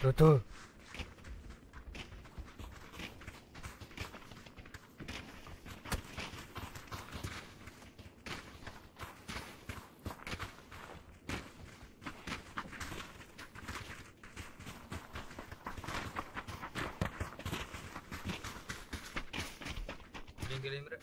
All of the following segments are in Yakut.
Туту. Билин кэлиим эрэ.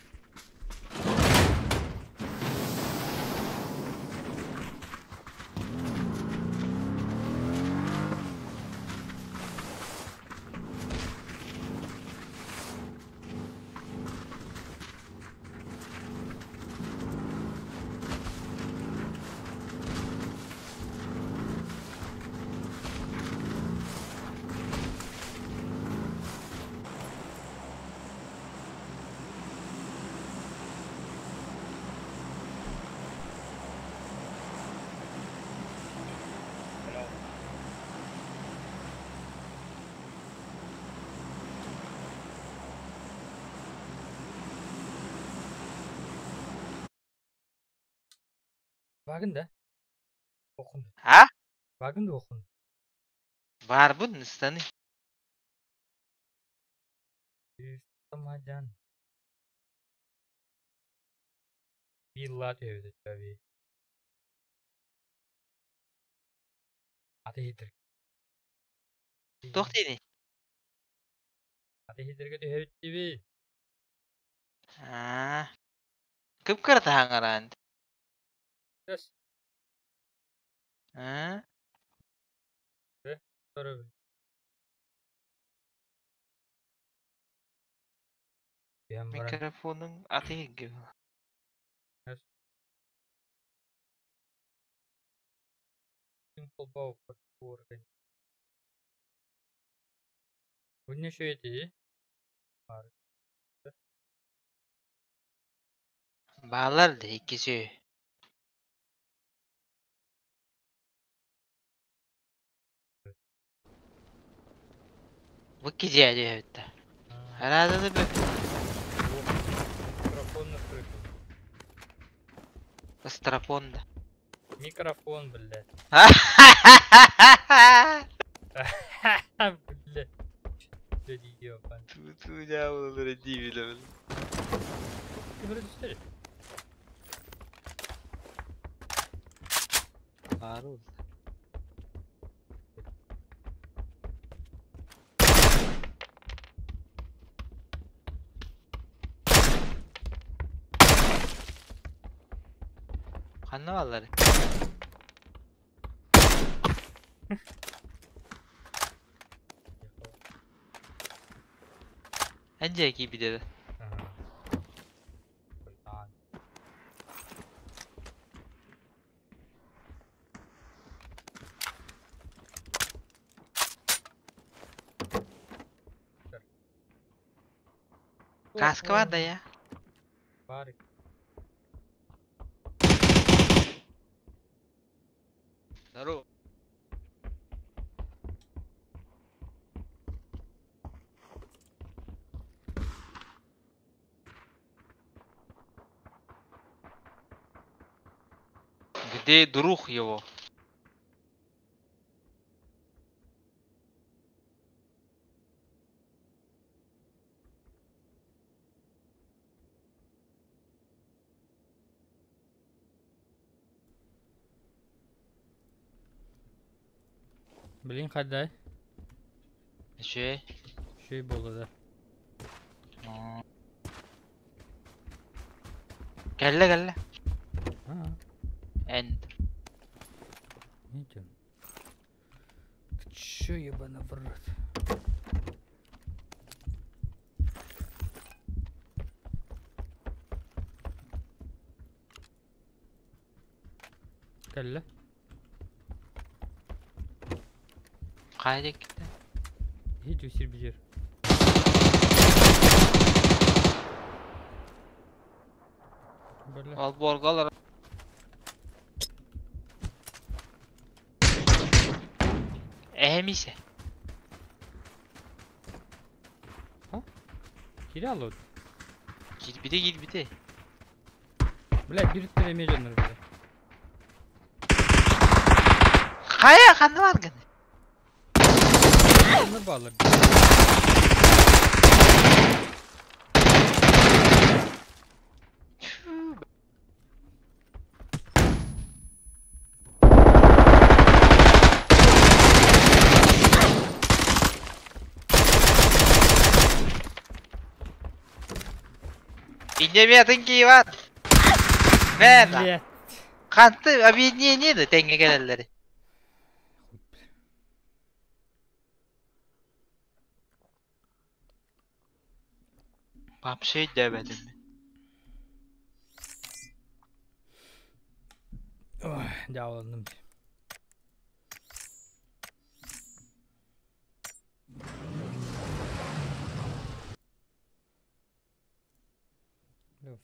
Багын да? Оқын. А? Багын да оқын. Баарбын ыстаны. Тамадян. Вилла төбөдө төбө. Аты хитер. Туох диэний? Аты хитерге төһөбүт диби. Аа. Кып-кыра таһаҥараан. Yes. Аа? Көрөбүн. Түһэн баран. Микрофонуҥ аты иһиргэ Yes. Холбооппут уорган. Bunun şöyle Бар. Баалар да икки сүө. Бу кизиэ түһэбиттэ. Арааданы бу Микрофон накрытый. Астропон да. Микрофон, блядь. Блядь. Блядь, ёбан. Ту дьаабылалары дии билэбин. Ты вроде стоишь. Баар ол. Ханна бааллар? Эн дьиэ киирбитэ да. Ага. Братан. Кааска баар да я? Бар. Здорово. Где друг его? Блин, хадай. Үчүгэй. Şey буолла да. Кэллэ кэллэ. А, Эн. идем. Ты чё, ебана в рот? Кэллэ. Хайа диэкиттэн? Иһит сир бизер. Бля. Олбуорга олорор. Эһэм исэ. Кире алло. Киирбитэ киирбитэ. Бля, биир өттүн эмиэ дьоннор бля. Хайа ханна бааргын? Бааллар. Иннемиятын кииван. Мэн. Ханты объединение да тэҥҥэ кэлэллэри. Вообще өйдөөбөтүм. Ой, дьаабыланным.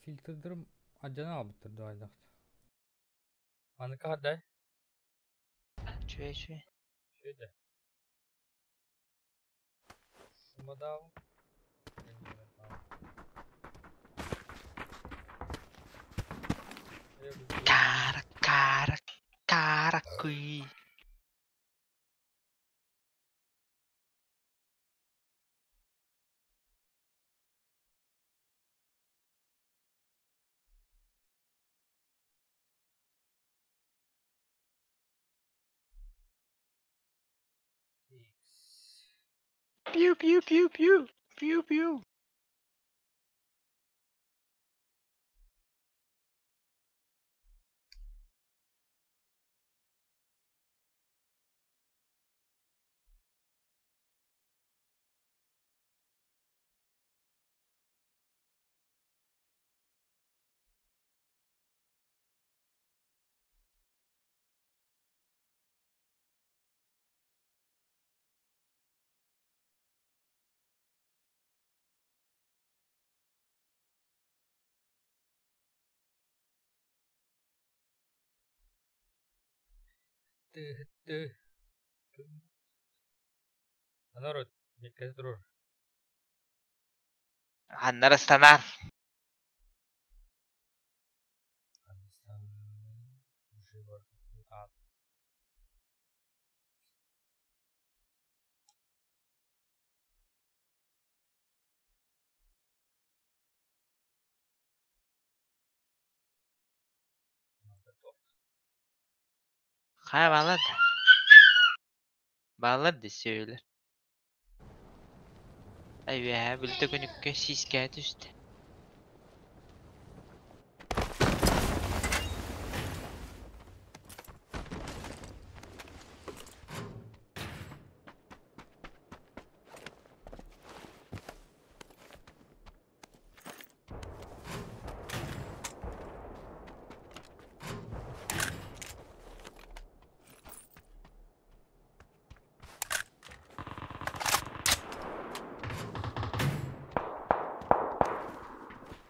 Фильтрдэрим алдьанан аҕалбыттар дуо хайдах? Маныка хардай? Үчүгэй үчүгэй. Үчүгэй да. Сымадаабын. Кара кара каракуй. Pew pew pew pew pew pew. Ты Народ, дружит. Аннара станар. Хайа балар да. Балар да сөйлөр. Ай билде күнүккэ сиискээ түстэ.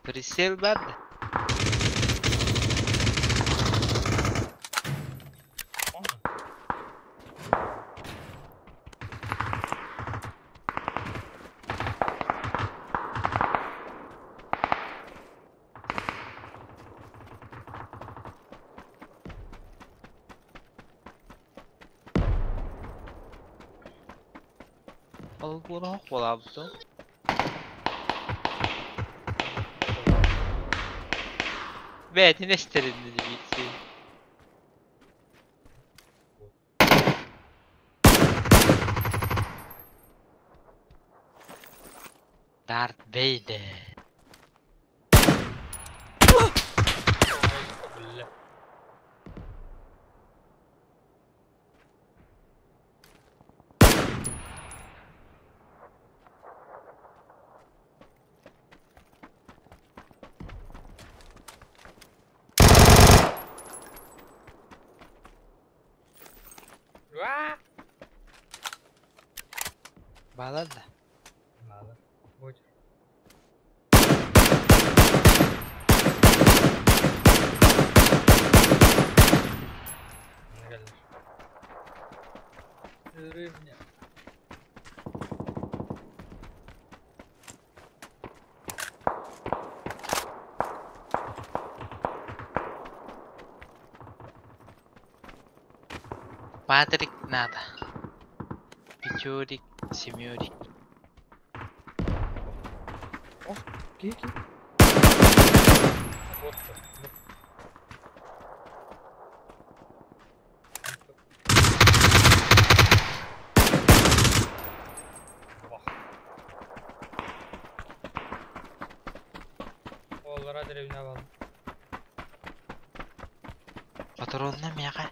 Присел бар да. Ол буолан буолаабытын. Бэйэтин эстэрин дибиитси. Дарт Вейдер. Балар да. Надо. Будь. Рыбня. Патрик надо. Печорик. Семерик. О, кики. Вот. Оллара деревня алалым. Патронна миэхэ.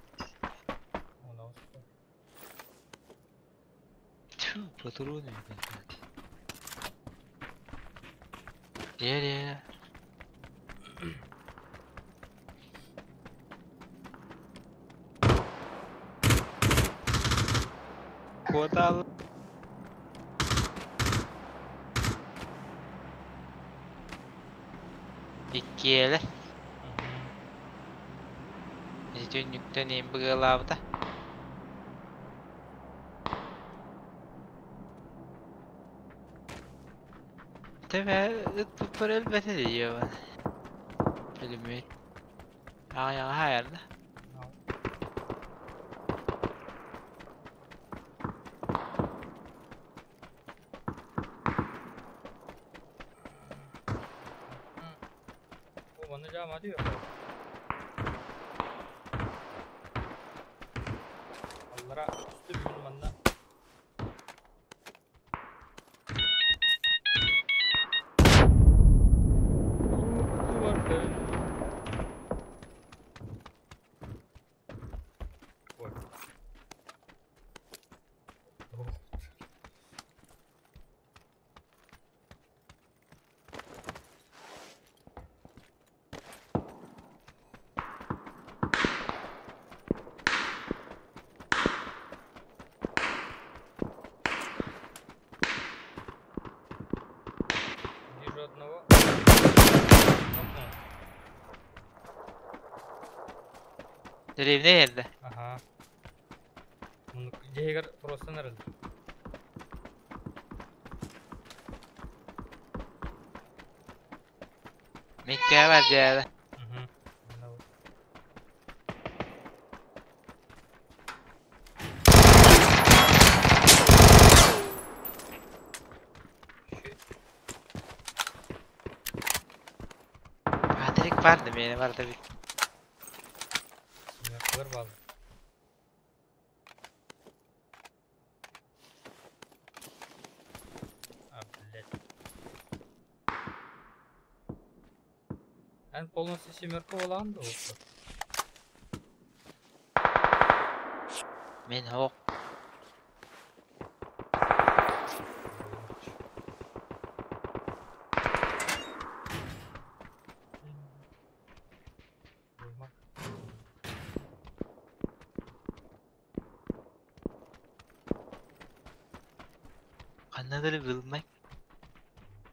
Оны Тьфу, патроны. Деревня. Куотал. Иккиэлэр. Ити түннүктэн эм быгалаабыта. Тэбэ ыт элбэтэ диэбэн. Билиммит. Аяга хайарда. О, манна жаама диyor. Аллара үстү бүгүн манна. Ой. Вижу одного. Нокнул. Деревня geldi. Ага. Дегер просто нарыл. Микке бар дьээдэ. Угу. Вот. Щит. Patrick vardı benim vardı bir. Семеркалар баалар. А, блядь. Эн полностью семерка болан да болса. Мен хоқ. Каннадыр билмек.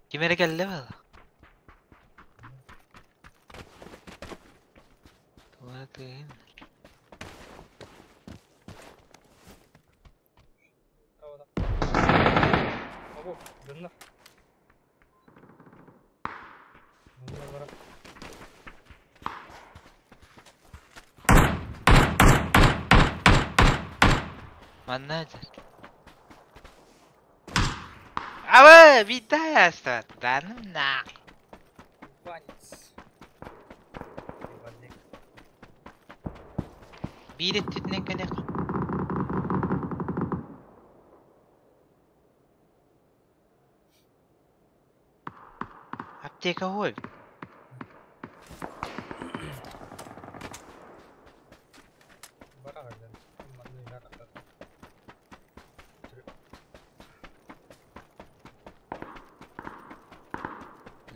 Ким эрэ кэллэ бала? Туара тыын. Або, дыннар. Мында бара. Манна Аба, видаста. Даным на. Ванец. Ебаник. Биир өттүтүнэн кэлэх. Аптека хой. Бара гарден. Манны яра.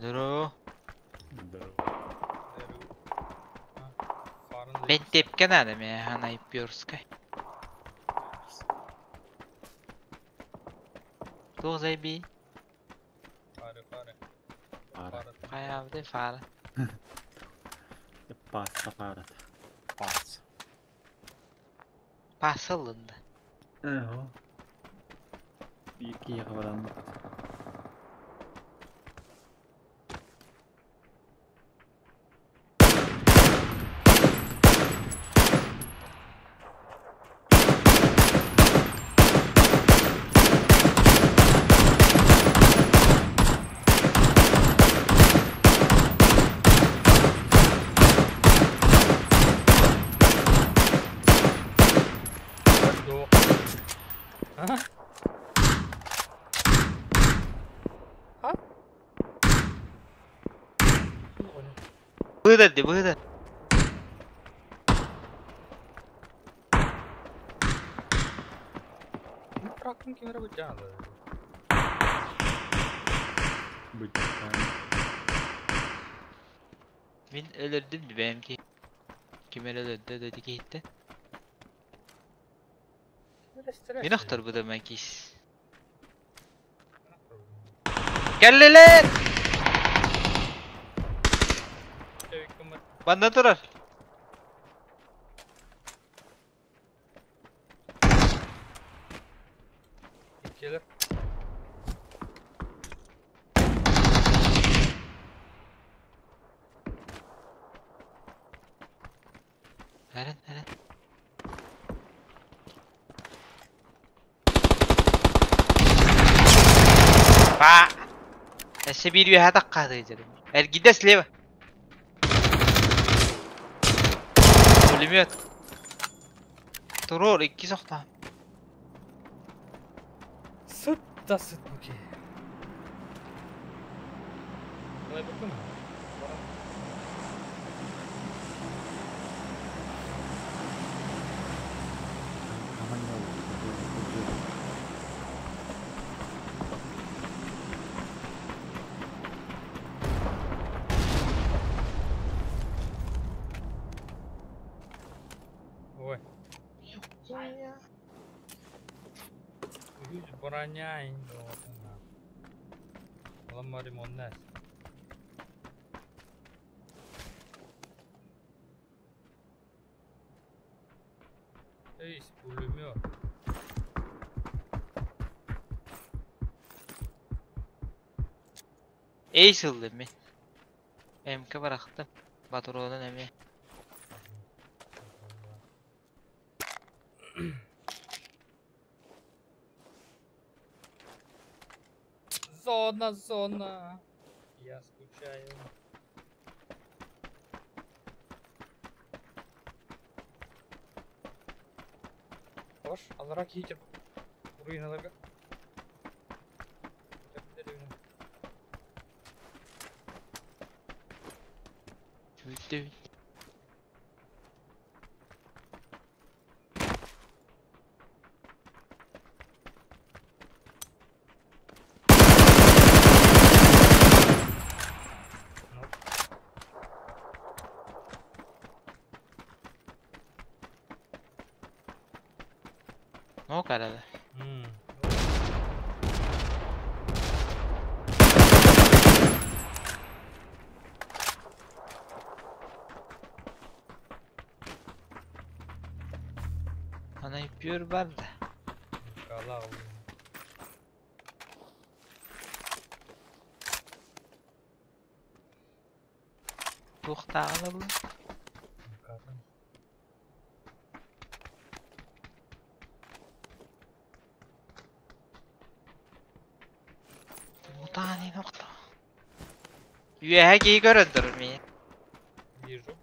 Здорово. Здорово. Мен тепке надо мне, она и пёрская. Туох зайби? Фары, фары. Пара. Фары. Хайабды фара. Паста парат. Пас. Пасылынды. Эго. Бир баран. Быһыдар ди, быһыдар. Трактын кемере бытяды. Бытян. Мин өлөрдүм ди бэйэм ки. Ким эрэ өлөрдө да ити киһиттэн. Мин охторбутум мэн киис. Кэллилэр! Манна турар. Келер. Эрэн, эрэн. Па! Өссө биир үөһэ таххаатыы дьэрим. Эргийдэ слева. Пулемет. Туруор, икки сохтоон. Сыт да сыт буки. Давай букун. Ой. Үһүс броня Ламмарым оннес. Эйс, пулемет. Эйс ыллым мин. МК бырахтым. Батуруонун эмиэ. Зона, зона. Я скучаю. Хош, алара киһи руиналарга. Бүттү. Ну, карада. Ана пүр бар да. Туохтааҕын ыллым. Мутаани нохто. Үөһэ киһи көрөн турар миигин. Вижу.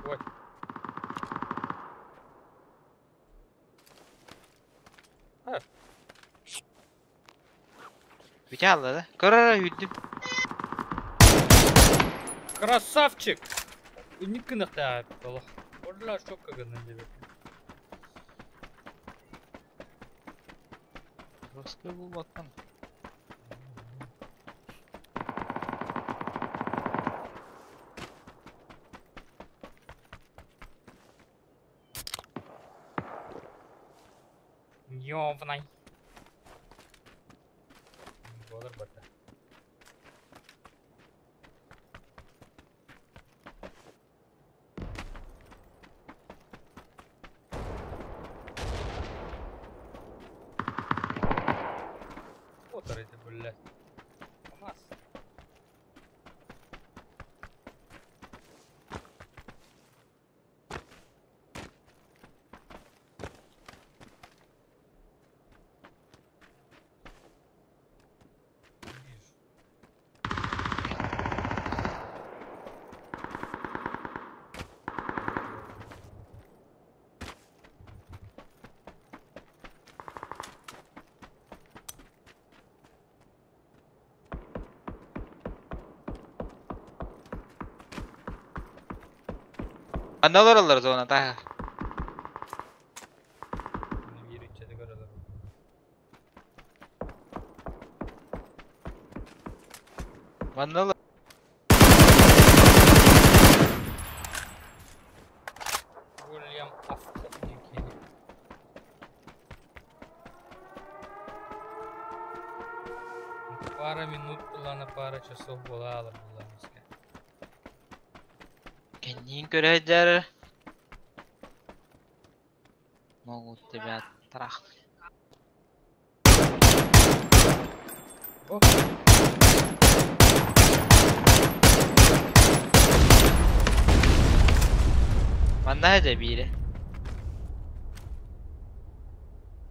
Ой. Бүтэ алла да. Көр эрэ үүрдүм. Красавчик! Уник гынахтаа олох. Орла шокка гынан дебет. Просто булбаккын. Ёвнай. Болар барда. Вот это, блядь. У нас. Манна олороллор зоната. Биир иччэти көрөлөр. Манна олор. Уильям Афтон диэн киһи. Пара минут была пара часов была была Кэнниин көрө сылдьар. Могут тебя трахнуть. Манна дьэ биирэ.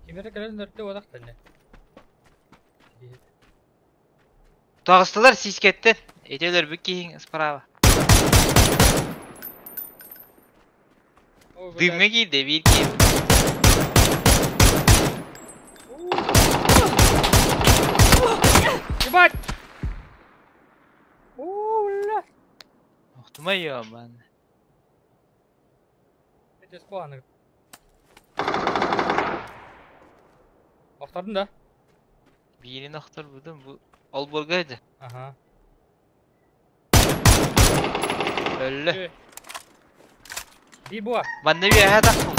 Ким эрэ кэлэн өртө уодахтанна. Таҕыстылар сиискэттэн. Ити өлөрбүт киһиҥ справа. Дымҥа киирдэ биир киһи. Ебать! О, бля! Охтума ёбан. Это спаны. Охтордун да? Биирин охторбутум бу олбуорга этэ. Ага. Өллө. Ди буа. Манна үөһэ тахсыбыт.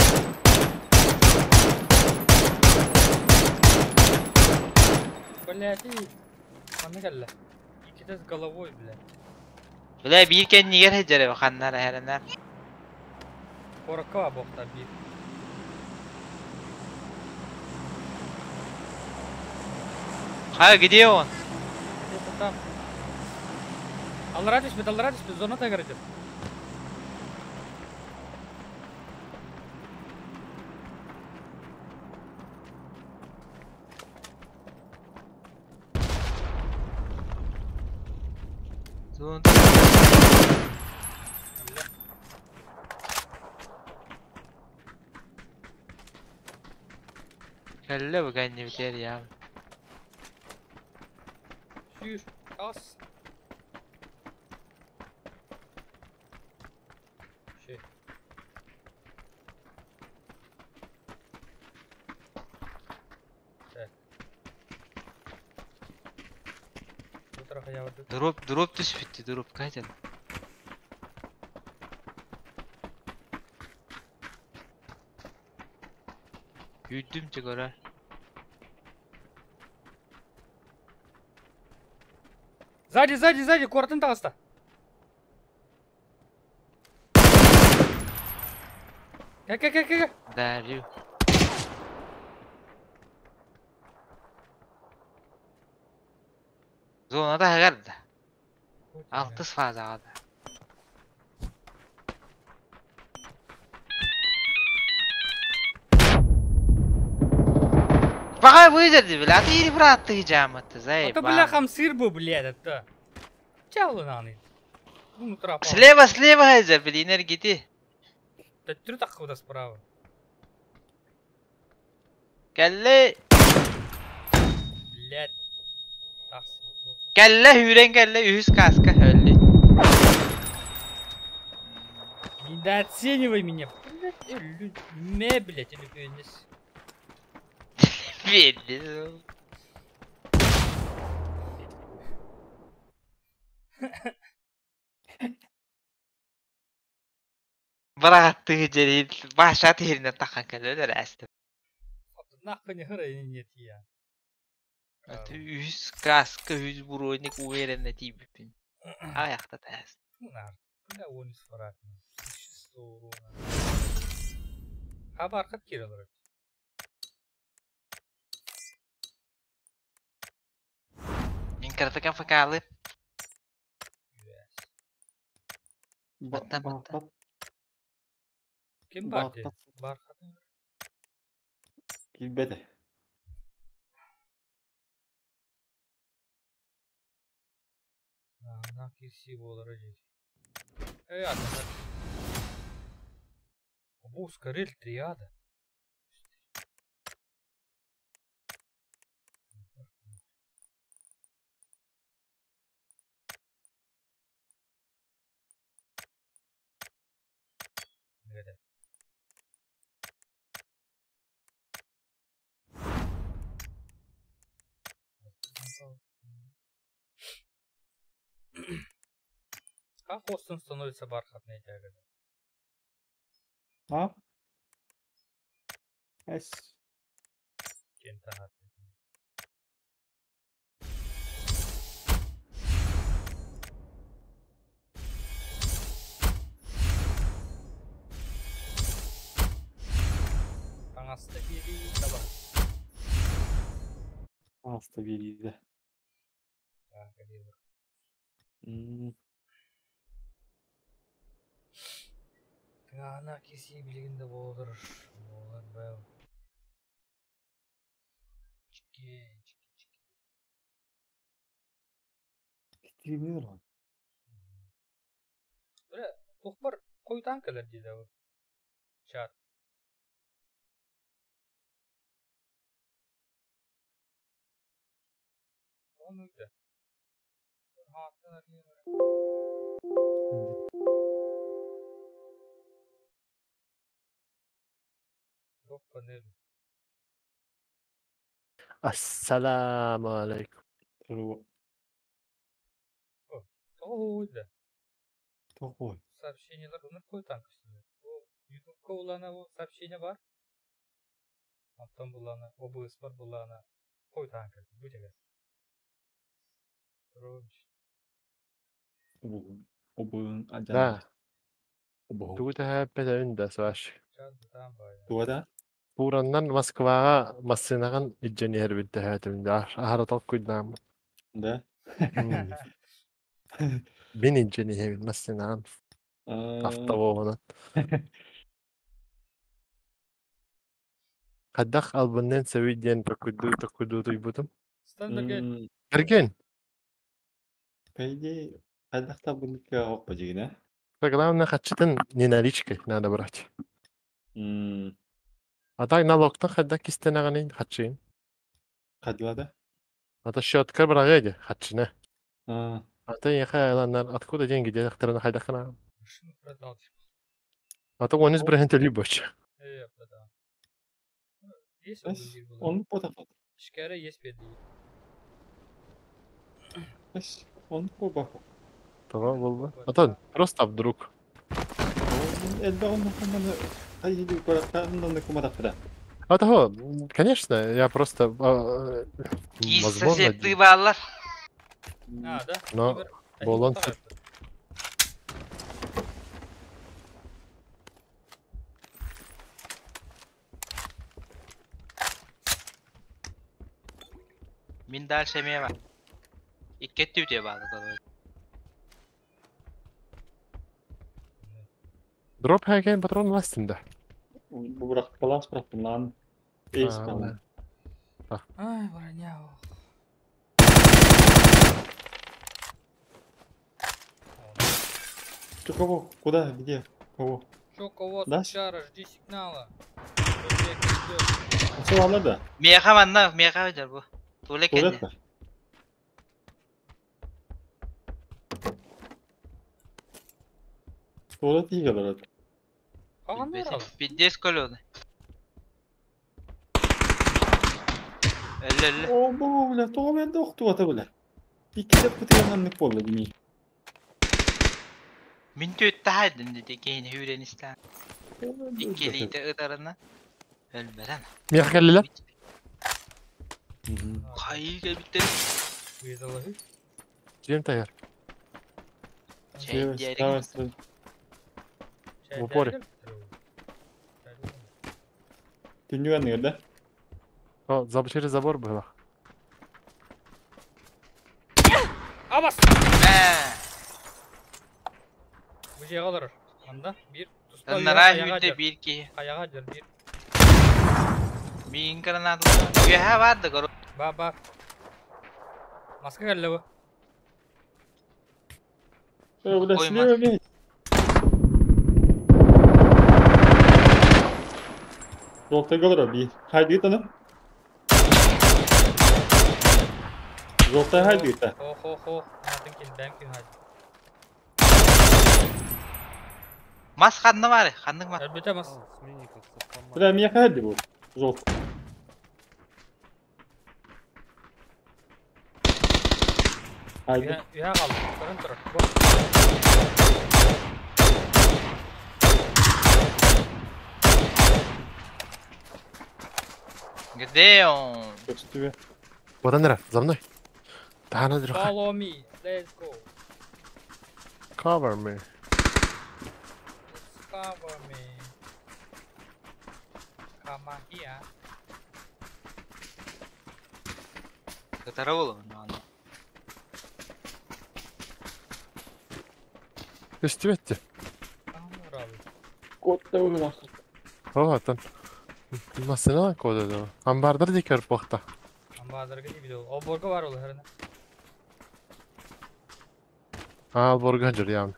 Блядь, манна кэллэ. Иккитэ с головой, блядь. Бля биир кэннигэр сылдьар ханнар эһэрэнэр. Куоракка буохтар биир. Ха, где он? Где-то там. Аллара түспүт, аллара түспүт, зона тагар идет. Зона. Кэллэ бу кэннибитигэр я. Сүүр, ас. Şey. Так. Бу тараха ябырдык. Дроп, дроп түспүттү, дроп кайтан. Күүттүм чыгара. Сзади, сзади, сзади, куоратын таҕыста. Кэ кэ кэ кэ. Дарю. Зонада аһыгар да. Алтыс фазаҕа да. Пока выдержи, бля, ты брат, ты жама, ты Это, бля, заебал. хамсыр был, блядь, это. Чаллы Ну, трапа. Слева, слева, же, блин, энергити. Төттөрү таххыбыта справа. Кэллэ, Блядь. Тахсы. кэллэ, үүрэн кэллэ, үһүс каска өллү. Недооценивай меня. Блядь, ме, блядь, или пенис. Бедный. Бырааттыы дьэрин баша тиһиринэн таххан кэллэлэр ээстим. Нахуй не хара нет я. Үһүс каска, үһүс броник уверенно тиийбиппин. Аяқта тээс. Бля, он из фраг. 1100 урона. Хабар кирилер. Мин кыратыкан факалы. Баттан, баттан. Ким бар дии? Бар Килбэтэ. На кирси буолара дии. Эй, ата. Бу ускоритель триада. Негде. Как Остин становится бархатной ягодой? А? Эс. Кем-то Таҥаста биэрии таба. Таҥаста биэриитэ. Тыҥаана кисии билигин да буолар, буолар бэл. Чики, чики, чики. Китиримир он. Бля, туохпар хойутаан кэлэр диэтэ бу. Чат. Он ыйда. Ассаламу алейкум. Тоҕой. Сообщениелар оннук хойутаан көстүлэр. Бу Ютубка буллаҕына бу сообщение бар. Оттон буллаҕына OBS-бар буллаҕына хойутаан кэлбит. Бу дьэгэс. Обуун Да, адьан. Обоһу. тугу тэһээппэтэбин да Саш. Туга да? Пураннан Москваҕа массыынаҕын илдьэн иһэрбин тэһээтим да аһара толкуйдааммын. Да. Мин илдьэн иһэбин массыынаҕын автобуһунан. Хайдах албынныан сөбүй диэн токуйдуу токуйдуу утуйбутум. Стандарт Эрген, По идее, хайдах табыллыкка оппа дьигинэ. главное хаччытын не наличкой надо брать. А так налогтан хайдах кистэнэҕиний хаччыын. Хадила да? А то счетка быраҕыа хаччына. А, А то яха ыланнар откуда деньги диэхтэрин хайдахына. Машину продал, типа. А то он из бренда любочь. Продал. Есть он Эс, был. он потапат. Шкара есть бедный. Эс, он побаху. Того было. А то просто вдруг. Элбэҕин хоманы хайыды куораттаан куматахтара. А того, конечно, я просто, Киис возможно, соседтыы бааллар. А, да? Но болон Мин дальше эмиэ бар. Икки өттүбүтүө баалла короче. Дроп хаген патрон властен да. Бу бырах баланс бырахтым лаан. Эйс балан. Ай, броня. Ты кого? Куда? Где? Кого? Чё, кого, Да? сучара, жди сигнала. Все алар да. Миэхэ манна, миэхэ ыдьар бу. Тула Туалет кэннэ. бар. Туалет iyi kadar. Пиздец колёны. Өллө өллө. О, бу бля, тоҕо мен да охтубата бля. Икки деп кытыганнаннык буолла дими. Мин түөттэ дии киһини үүрэн истээн. Иккилиитэ ытарына. Өлбөрөн. Миэхэ Хайыы кэлбиттэр. Чем таяр? Чэйдиэрин. В упоре. Түннүгэн да? О, через забор было. Абас! Мээ. Бу дьиэҕэ олорор. Анда биир туспа Анараа хайаҕа үүрдэ дьар. биир киһи. Хайаҕа дьар биир. Миин гранаталар. Үөһэ баар да короче. Ба ба. Маска кэллэ бу. Э, бля, Ой, слева мен. Жолта олорор биир. Хайдыт аны. Жолта хайдыта. Хо хо хо. Натын кин бэм кин хadi. Мас ханна баар? Ханнык мас? Өлбүтэ мас. А, смени как с автомата. Бля, миэхэ эрди бу. Жестко. Haydi. Үһэ хаалла. Көрөн турар. Бу. Где он? Көстүбэ. Вот она, за мной. Да, она друга. Follow me. Let's go. Cover me. Let's cover me. Come on here. Кытары буолуо, аны. Көстүбэт. Камералы. Кот да уйулах. О, там. Массына кода да. Амбардар дикер бохта. Амбадарга не видел. Оборга бар ол херне. А, борга жүр явно.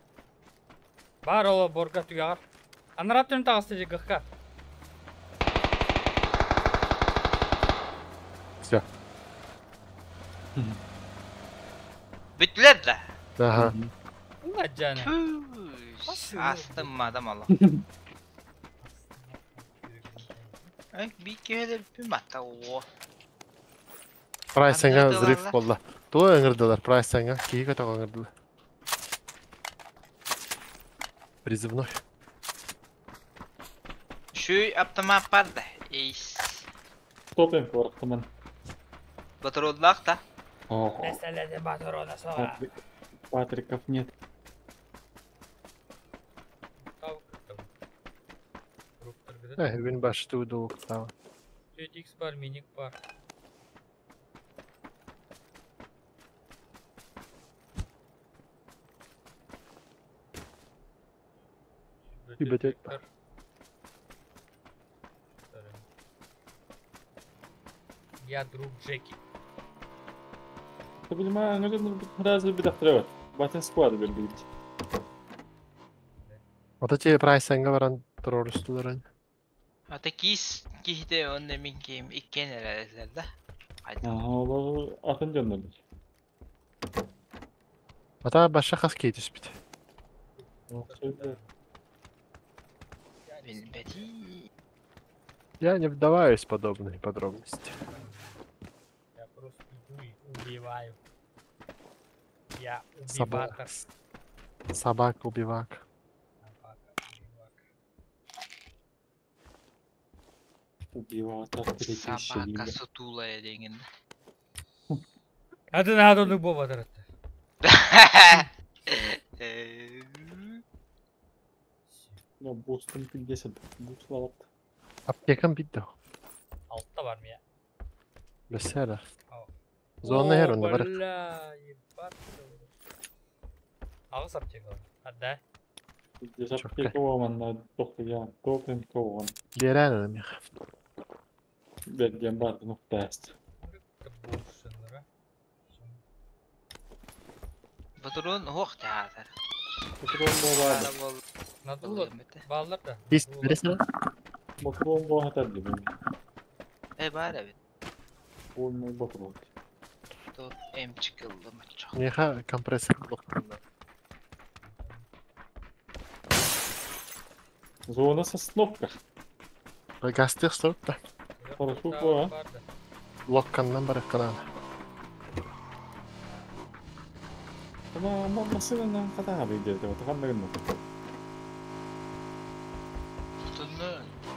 Бар ол борга түгәр. Анарап түн тагысы жигыкка. Все. Бүттүлэр да. Ага. Ула жана. Түс. Астым адам ала. Ай, би киһилэр бүмата оо. Прайсыңа Аңырдылар взрыв ла. болла. Туа ыңырдылар прайсыңа. Киһи көтөҕө ыңырдылар. Призывной. Шүй автомат бар да. Эйс. Топ МП бар тыман. Батырыллах да. Ох. Мәсәләдә батырона сага. Патриков нет. Э, бүгүн башты удулуктаа. 4x бар, миник бар. Бибетек бар. Я друг Джеки. Ты понимаешь, ну разве беда второго? Батин склады бергилит. Ата те прайсыңа баран турорустулар. Ата кис кихите онда мин ким иккен эрелер да. Айда. Ага, атын жоннор. Ата баша хас кейтис бит. Билбети. Я не вдаваюсь в подобные подробности. Я просто иду и убиваю. Я Собака. убиватор. Собака убивак. Собака убивак. Убиватор третий Собака сутулая деген. Hadi надо бу батырат. Я бустом 50. Буст алат. Аптекам битти. Алтта бар mı ya? Бесера. О. Зона her онда бар. Бля, ебать. Ағыс аптека бар. Ада. 50 Чөккө. аптека болғанна тоқтыян, топ МП болған. Берән мех. Берген барды нуктаст. Батырын хух театр. Патрон болады. Надулы баллар да. Бис бересиң? Патрон болады дебин. Э бар эбит. Полный патрон. Топ М чыкылды мачо. Меха компрессор блок. Зона сосновка. Гастых сорт да. Хорошо, а? Блокканнан бар канал. Ама машина катага бейдерди. Отаган гынна. Тунну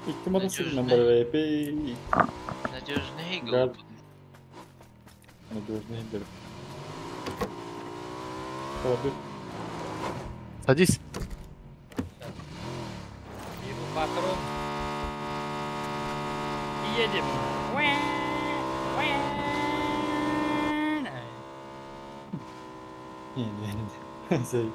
Икки мотоциклмен бар эпей. надежный Газ. гол. Надежный бер. Ходы. Садись. Беру патрон. И едем. Не, не, не. Зей.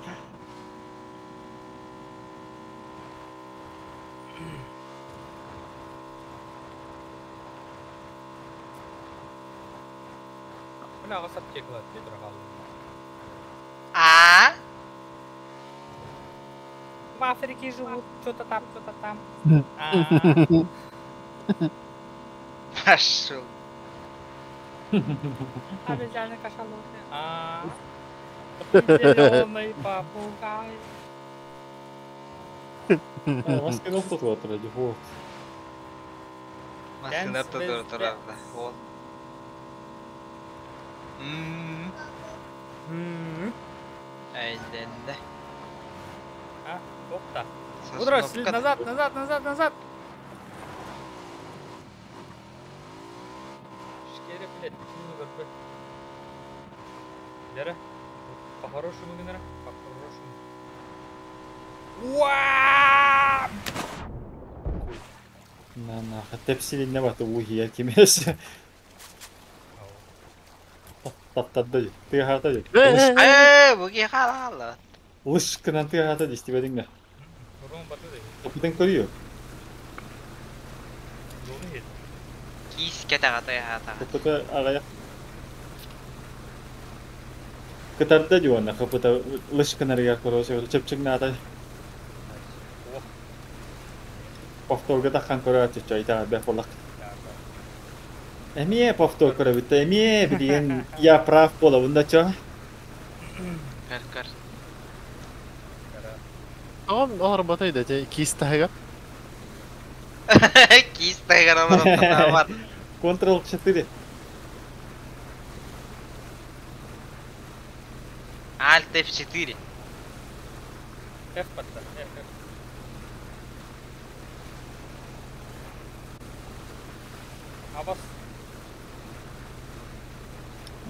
Бля, ағыс аптека бар. Петр қалды. А? В Африке живут, что-то там, что-то там. А, Пошел. Обезьяны кашалоты. А, зеленый попугай. Маскины ортотугар турар дии, вот. Массыына Dance ортотугар with турар death. да, ол. М, М. Өйдөннө. А, опта. Удро, Сосновка. назад, назад, назад, назад. Шкере, блядь, почему не Лера, по-хорошему, Генера, по-хорошему. Уа! На на, тэпсилинне баты уһия кимес. Таттады дии. Тыаһаата дии. Лыш, Ээ, бу киһи хаалла. лыш гынан тыаһаата дии, истибэтиҥ да. Урон баты да. Топутан көрүө. Зону ет. Киис кэтэҕэ тыаһаатаҕа. Кыпыта аҕайах. Кытарда дии уонна кыпыта лыш гынарыгар короче, чэпчэҥнаата. Ох, Повторга таххан көрөөччү итэҕэйбэт буоллах. да, Эмиэ повтор көрөбүт, эмиэ билигин я прав буолабын да чо. Көр көр. да. Тоҕом олорботой да те киис таһыгар. Киис таһыгар олорон бар. Ctrl 4. Alt F4. F батта, F, F. Абас.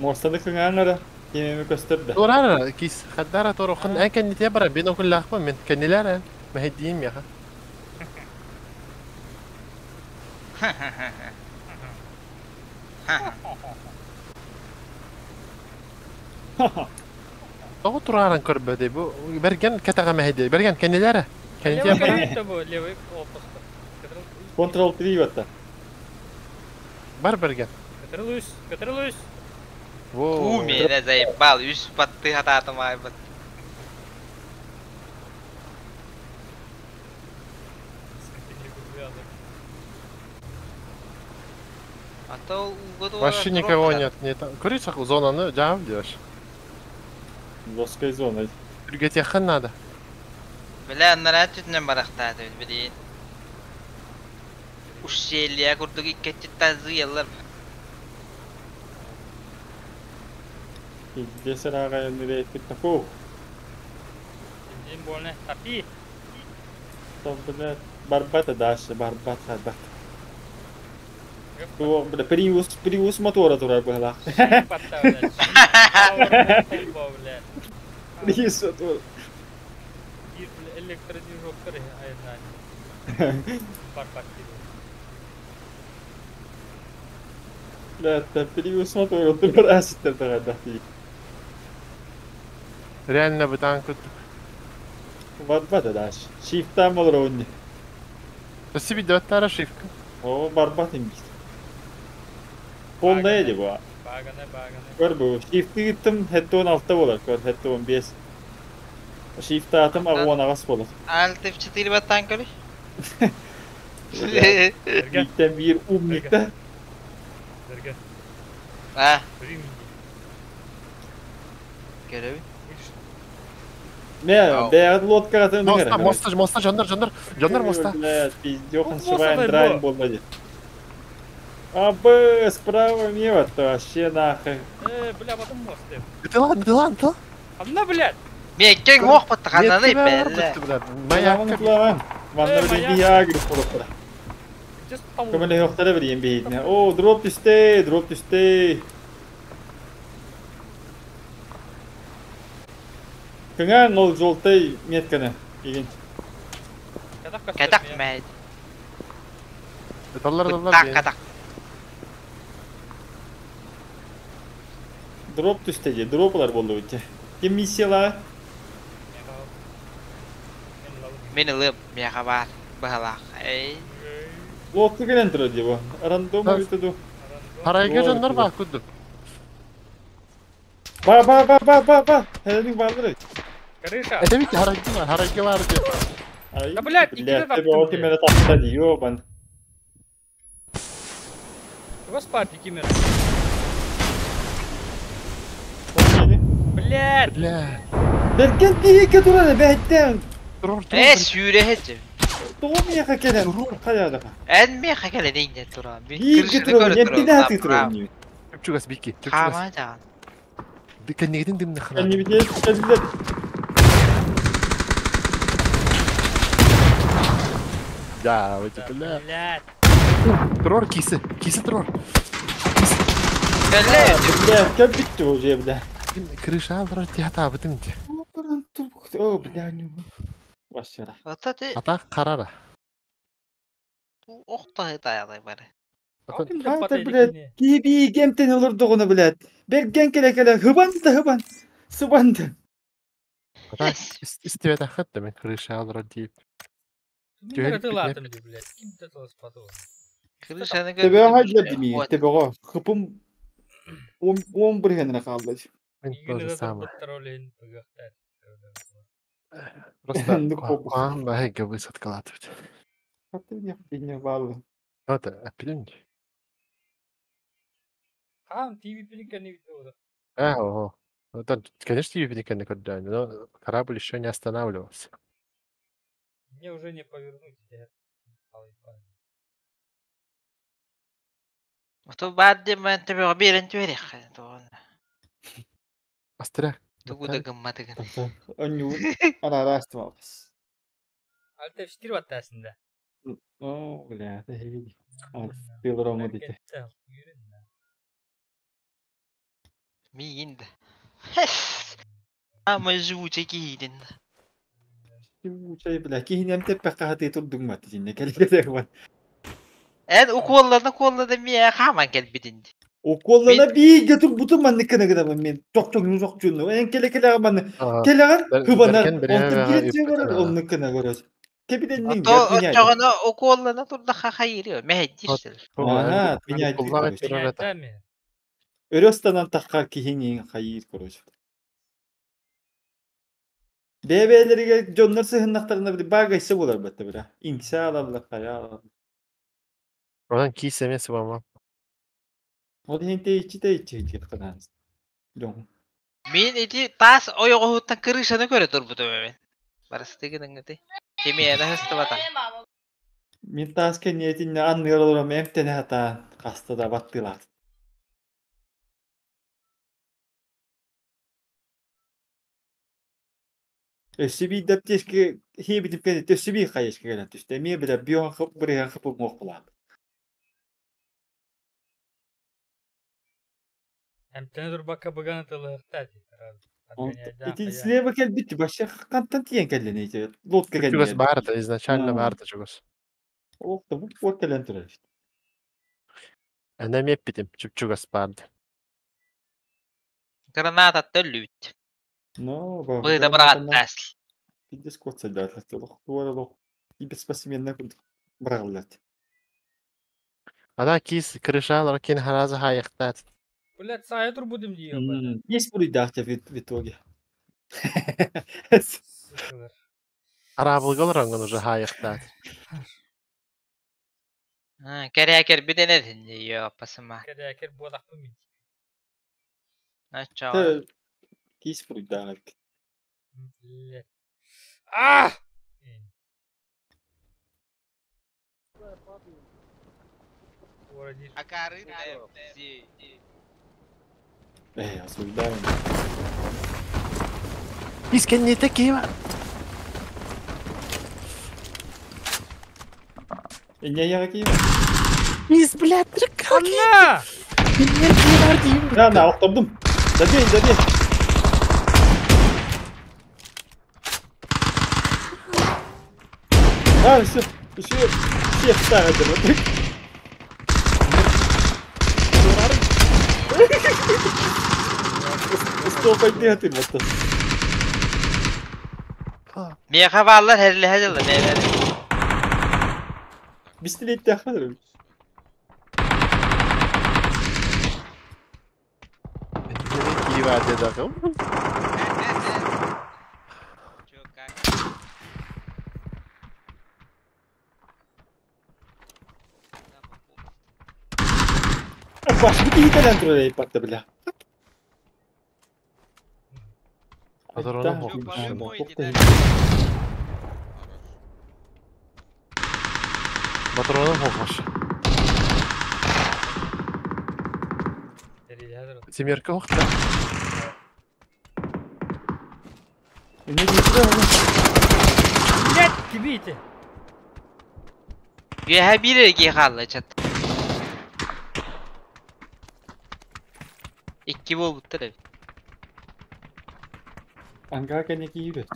Муостаны кыҥааҥ эрэ, кимэми көстөр да. Турар киис хаддара турухан эн кэннитэ бара бинокльлаахпын мин кэннилэр эн мэһэйдиим миэхэ. Тоҕо турааран көрбөтүй бу бэргэн кэтэҕэ мэһэйдии бэргэн кэннилэр ээ кэннитэ Левый бара көрүө бу, левый опуска. Ctrl 3 батта. бар бэргэн. Катерлуис, Катерлуис. Уу Во. миэнэ заебал, үс батты хатаатым аайбыт. А то ууга туора Вообще туруох никого баар. нет, не там. Курицах зонаны жаам диyor. Жесткая зона. Үргетиэххин надо. Бile аннараа түтүнэн барахтааты билин. Ущелье курдук иккетчиттан зыяллар. Пиздец ааҕайан таков. Дим больно. Топи. Там, блядь, барбата дальше, барбат, барбат. Туох, бля, Приус, Приус мотора турар быһыылаах. Батта, блядь. Power блядь. Приус мотор. Биир, бля, электродвижок айна. Барбат Бля, Приус мотора турар аситтер тагайдах дии. Реально бытаан курдук. Барбата дальше. Shift'тан болор онни. Спасибо, даттара шивка. О, барбат имбит. Полная ди бу. Баганы, баганы. Көр бу. Shift'i гиттим, хетте 16 болар, көр, хетте 15. Shift'te атым агуан агас болар. Alt F4 баттан көрүй. Берген. Биттен бир умник да. Берген. А, Времени. көрөбүн. Будешь? Не, Ау. бэйэҕит лодкаҕа тыын Моста, моста, моста, жондар, жондар, жондар моста. Блядь, пиздёхан Ну, швайн моста драйн бо. болла дии. Абы, справа мимо, то вообще нахуй. Бля, потом мост. Ты ладно, ты ладно, ты. Одна, блядь. Миэккең уох баттахананы бэллэ. Плаван, Маяк. плаван. Манна Э, bir маяк. биягр болуптара. Где там? Көмөлө yoктара бир бейдине. О, дроп түсте, дроп түсте. Кыңаң ол жолтай метканы. Деген. Кэтэх мэйд. Таллар, Быттаах таллар. катах. Дроп түсте же, дроплар болду битте. Ким миссияла? Мин ылып миэхэ баар быһалаах. Эй. Лодка келен турар дии бу. Рандом Да. битте ду. Харайга жондар бар курдук. Ба ба ба ба ба ба. Хәлең бардыр. Крыша. Это ведь харайга бар, харайга бар дип. Ай, Да, блядь, блядь, иккитэ тебе ол таптым, кимере тапта ди, ёбан. У вас парти кимер. Ол Блядь. Бля. Берген биеке турар бәйттен. Турор, турор. Э, сүүрэ Тоҕо миэхэ кэлэн хайадаха. Эн миэхэ кэлэн иҥнэ туран. Бииргэ турабын, эмтине хатыы турабын. Чугас бики, чугас. Хаама жаан. Кэннигитин дымны хана. Кэннибитин кэллэр. Да, вот это бля. Блядь. Турор кисе, кисе турор. Кэллэ. Бля, кэлбитти уже, бля. Крыша алар тиһата абытым ди. О, бля, не. Вашара. Ата те Ата карара. охта таялай бары. Хата, блядь, киби гемтен олордоҕуна, блядь. Берген келе-келе хыбан да хыбан. Сыбан да. Ата истибет ахат да мен крыша алар дип. Мин тылатым ди, блядь. Ким да тыласпады ол. Крышаны Тебе хайдла дими, тебе го. Хыпым 11 хенре қалды. Мен Игини тоже да самое. турбуттар ол ин быгахтар. Просто Ну, хоп. аан баһыга высадкалатыбыт. Хаты не не балы. Это аппилин. Хаам TV пиликени видео. А, ого. Ну, да, конечно, юбиника никуда, но корабль еще не останавливался. Мне уже не повернуть, я. Ото баадde мен тебе берен түөрэх. Тоон. Астря. Тугу да гымматыгын. Оню арарастымабыз. Алта штир баттасында. О, бля, это хеви. Тылрома дите. Миин. Ама живуча киидин. Чай, бля, кихинем теппе кахаты турдугмат динне келе бар. Эн уколларны коллады мия хаман келбидин. Уколлана биге тур бутун манныкына гына мен ток-ток нузок жуну. Эн келе келе ман келеган хыбана онтон киле бар оннукына көрөс. Кепиден нин Ото очогоно уколлана турда хахайыр. Мехеттирсел. Ага, меня Өрөстанан таққа кихин хайыр короче. Бебелерге дьоннор сыһыннахтарына били багайсы болар батта бира. Инкса алалла хая. Онан кис эмес бама. Ол хинте ичи те ичи ичи кытанан. Дьон. Мин ити тас ойогоһуттан крышаны көрө турбутум мен. Барыстыгын ыңыты. Кемиэне хыстыбата. Мин таас кэнниэтинне анныгар олором эмтене хатаан хаста да баттылаат. Өссө биирдэп тиэски хиэбитип кэннэ өссө биир хайышка кэлэн түстэ. Эмиэ билэ биохан хып бырыхан хып уҥуох булаат. Эмтене турбакка быганы тылыхта ди. Ити слева кэлбит баша хантан тиен кэллэн ити лодка Чугас кэллэн. барда, изначально барда чугас. Ох, да бу вот кэлэн турар. Ана меппитим чугас барда. Граната төллүбүт. Но Быда бырагаттас. Пиздец кот садат лох туара лох. И без спасименна курдук бырагыллат. Ана кис крышалар кин хараза хайыктат. Блядь, сая турбудым ди. Есть буруйдаах в итоге. Сыкылар. Арабылгалар аңгын уже хайыктат. Кэрээкер биденедин йо пасыма. Кэрээкер буолахпын мин. Начаа. Кис буруйдаах. Блядь. А! Акары Э, осуждаем. Кис кэнниэте киева. Не я какие? Кис, блядь, как? Анна! На, на, охтордум. Забей, забей. А, все, все, всех ставят. Стоп, ты вот. Миэхэ бааллар херлэһэ дьылла бэйэлэр. Бистилет тахмадыр. Киева дедагым. Баш бити хителен турар ипатта бля. Патроны хох. Патроном хош. Семерка охта. Блядь, кибите! Үөһэ биир эргии хаалла чат. Икки буолбуттар эбит. Ангара кэнники киирбэт.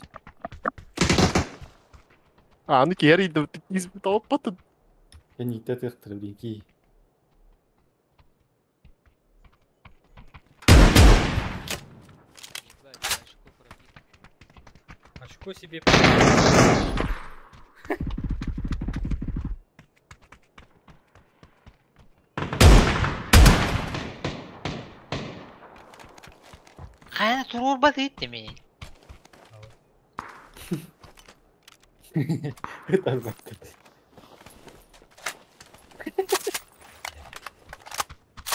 Аны киһи арыйдым, тооппатын. Кэнниктэ тыахтара бии. Очко себе. Хайа туруорбат иттими. Ытарбакка.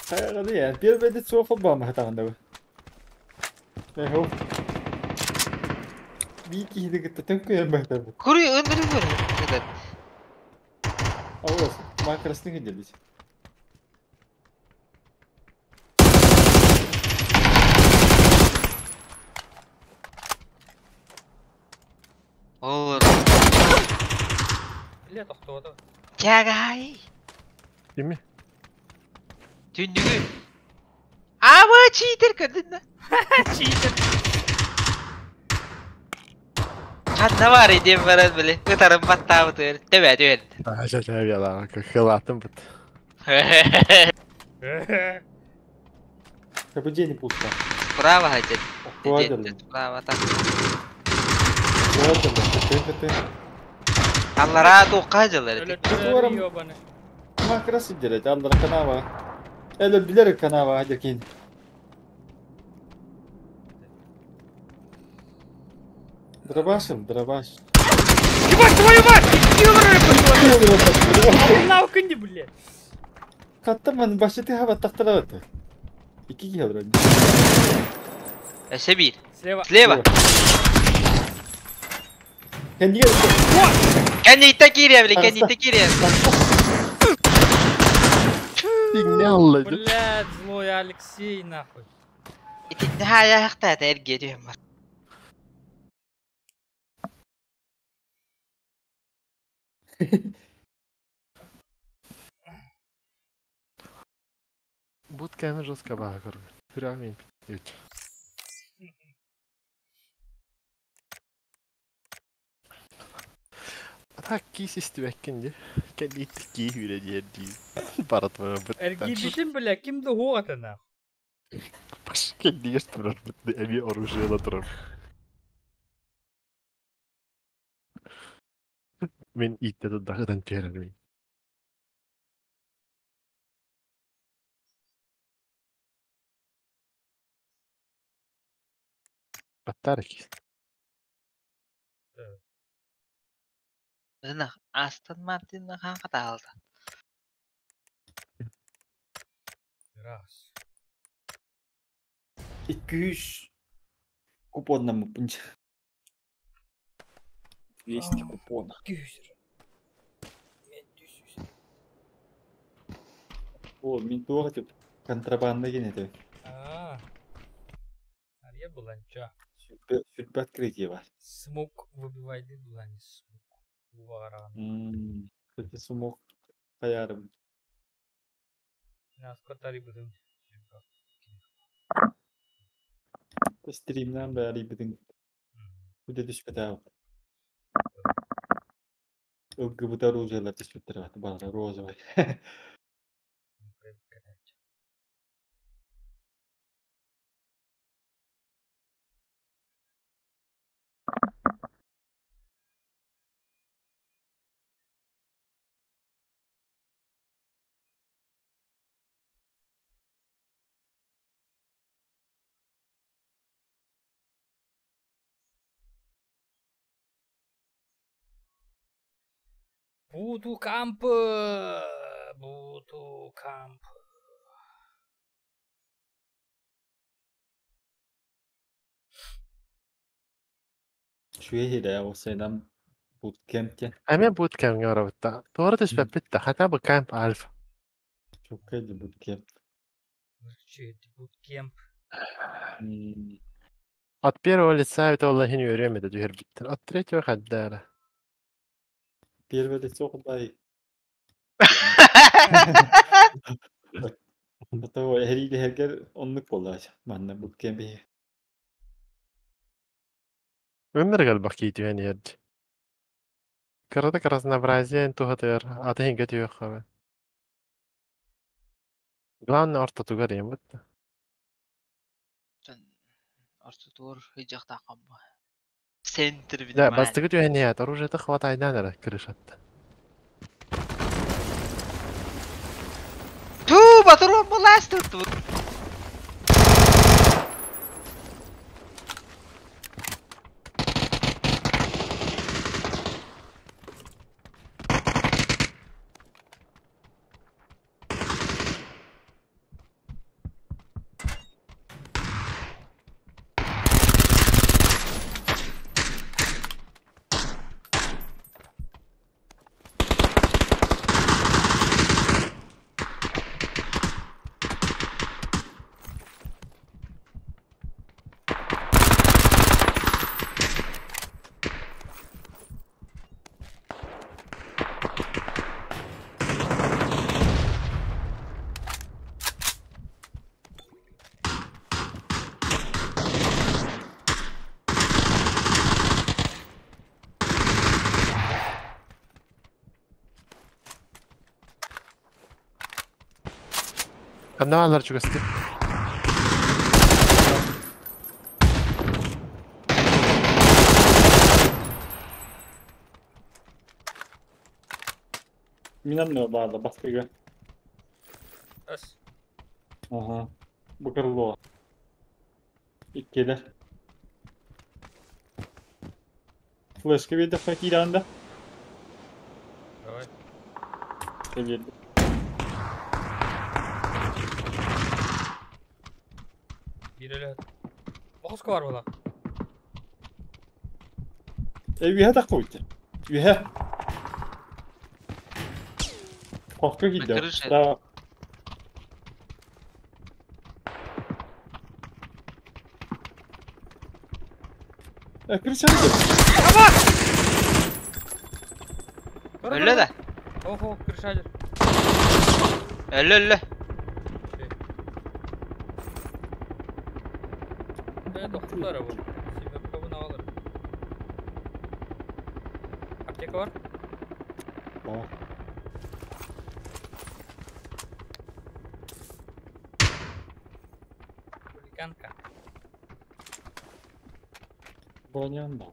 Хайа я, первый суох холбоон хатаҕында бу. Эхо. Бии киһини кытта төҥкөйөн баһытарбыт. Куруй ындыры көр. Этот. Алыс, макросны кенделись. Ол Бля, тохтоото. Чагай. Кими? Түннүгү. Аба читер көрдүн да. Читер. Ханна бар идем баран биле. Ытарым баттаабыт Төбә түһэн. А, сейчас я вела, как хилатым бут. Кабудени пусто. Справа хотят. Охуадерлин. Справа там. Охуадерлин. Ты, ты, ты. Аллара туққа жылар. Өлөттүлэр ёбаны. Макрос иделет, аллара канава. Эле билер канава хадеркин. Дробашим, дробаш. Ебать твою мать! Нахуй не, блядь. Каттаман башыты хаба тахтарабаты. Ики килограмм. Сибирь. Слева. Слева. Кендиге Кәнейті кире, бля, кәнейті кире. Сигнал. Блядь, злой Алексей, нахуй. Итинне хаяқта әрге дүйем бар. Бут кәме жестко бага көргөн. Хүрәмин. Так кис истибэккин ди. Кэлит ки хүрэ диэр ди. Барат быт. Эргибитин, бля, ким да хуата, нахуй. Кэлдигер турар быт. Эми оружие турар. Мен итте дагыдан терер. Баттар кис. Ына Астон Мартин хан қаталды. Раз. 200 купонна мупунча. 200 купона. Күйсір. Мен түсүс. О, мен туға деп контрабанда кен это. А. Ария буланча. Сүрбе открытие бар. Смок выбивайды булани смок. Буаран. Кстати, смок хаярым. Наска тари бутын. Стримнан бәрі бітін. Күде түспет ау. ЛГБТ оружиелар түспеттер бат. Бара розовый. Бутукамп. Бутукамп. Шуе хире осайдан Bootcamp диэн. Эмиэ bootcampҥа барабыт да. Туора түспэппит да, хотя бы Camp Альфа. Чуолкай да bootcamp. Bootcamp. От первого лица это ол иһин үөрүөм этэ түһэрбиттэр. От третьего хайда эрэ. Первое лицо кудай. Ото эһэриилэһэргэр оннук буоллаачы. Манна bootcamp иһи. Өмір элбэх киһи түһэн иһэрдь. Кыратык разнообразие туһатыгар аты иһингэ түһүөххэ. Главное ортотугар иһин бутта. Ортотугар ыйдьахтааххам бу. Центр Да, внимания. бастакы түһэн иһээт, оружиета хватайдаан эрэ крышатта. Туу, батырыам былаас туттубут. Ханна бааллар чугастыы. Мин анныга баалла бастыга. Ас. Ага. Бу крыло. Иккилэр. Флешка биэрдэххэ киирэҕин да? Давай. Кэлиэрдим. Биир өлө. Бохоско бар була. Э үөһэ таххыбыт. Үөһэ. Хохко На киирдэ. крыше. Справа. Э крышаны көр. Өллө да. Охо, крышадер. Өллө өллө. Да, тохтулар бу. Семерка буну алыр. Аптека бар? О. Хулиганка. Бронян да.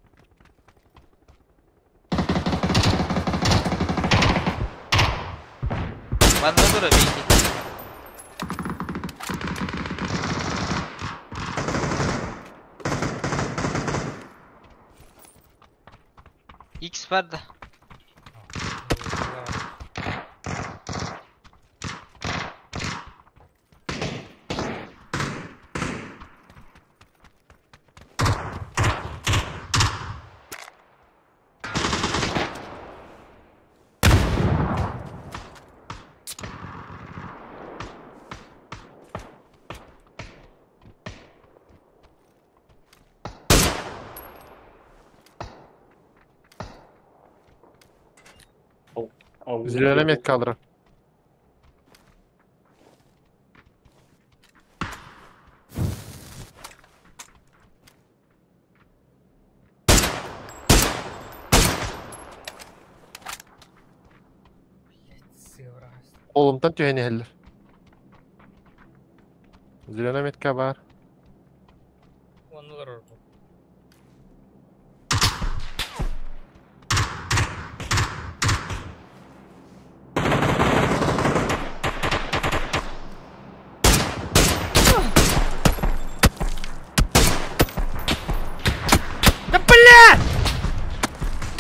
Манна тура бейти. X бар да. Ау. Зеленый метка алыр. Блять, сыврасть. Олымтан түһэн иһэллэр. Зеленый метка бар. Оннулар орбу. Да блядь!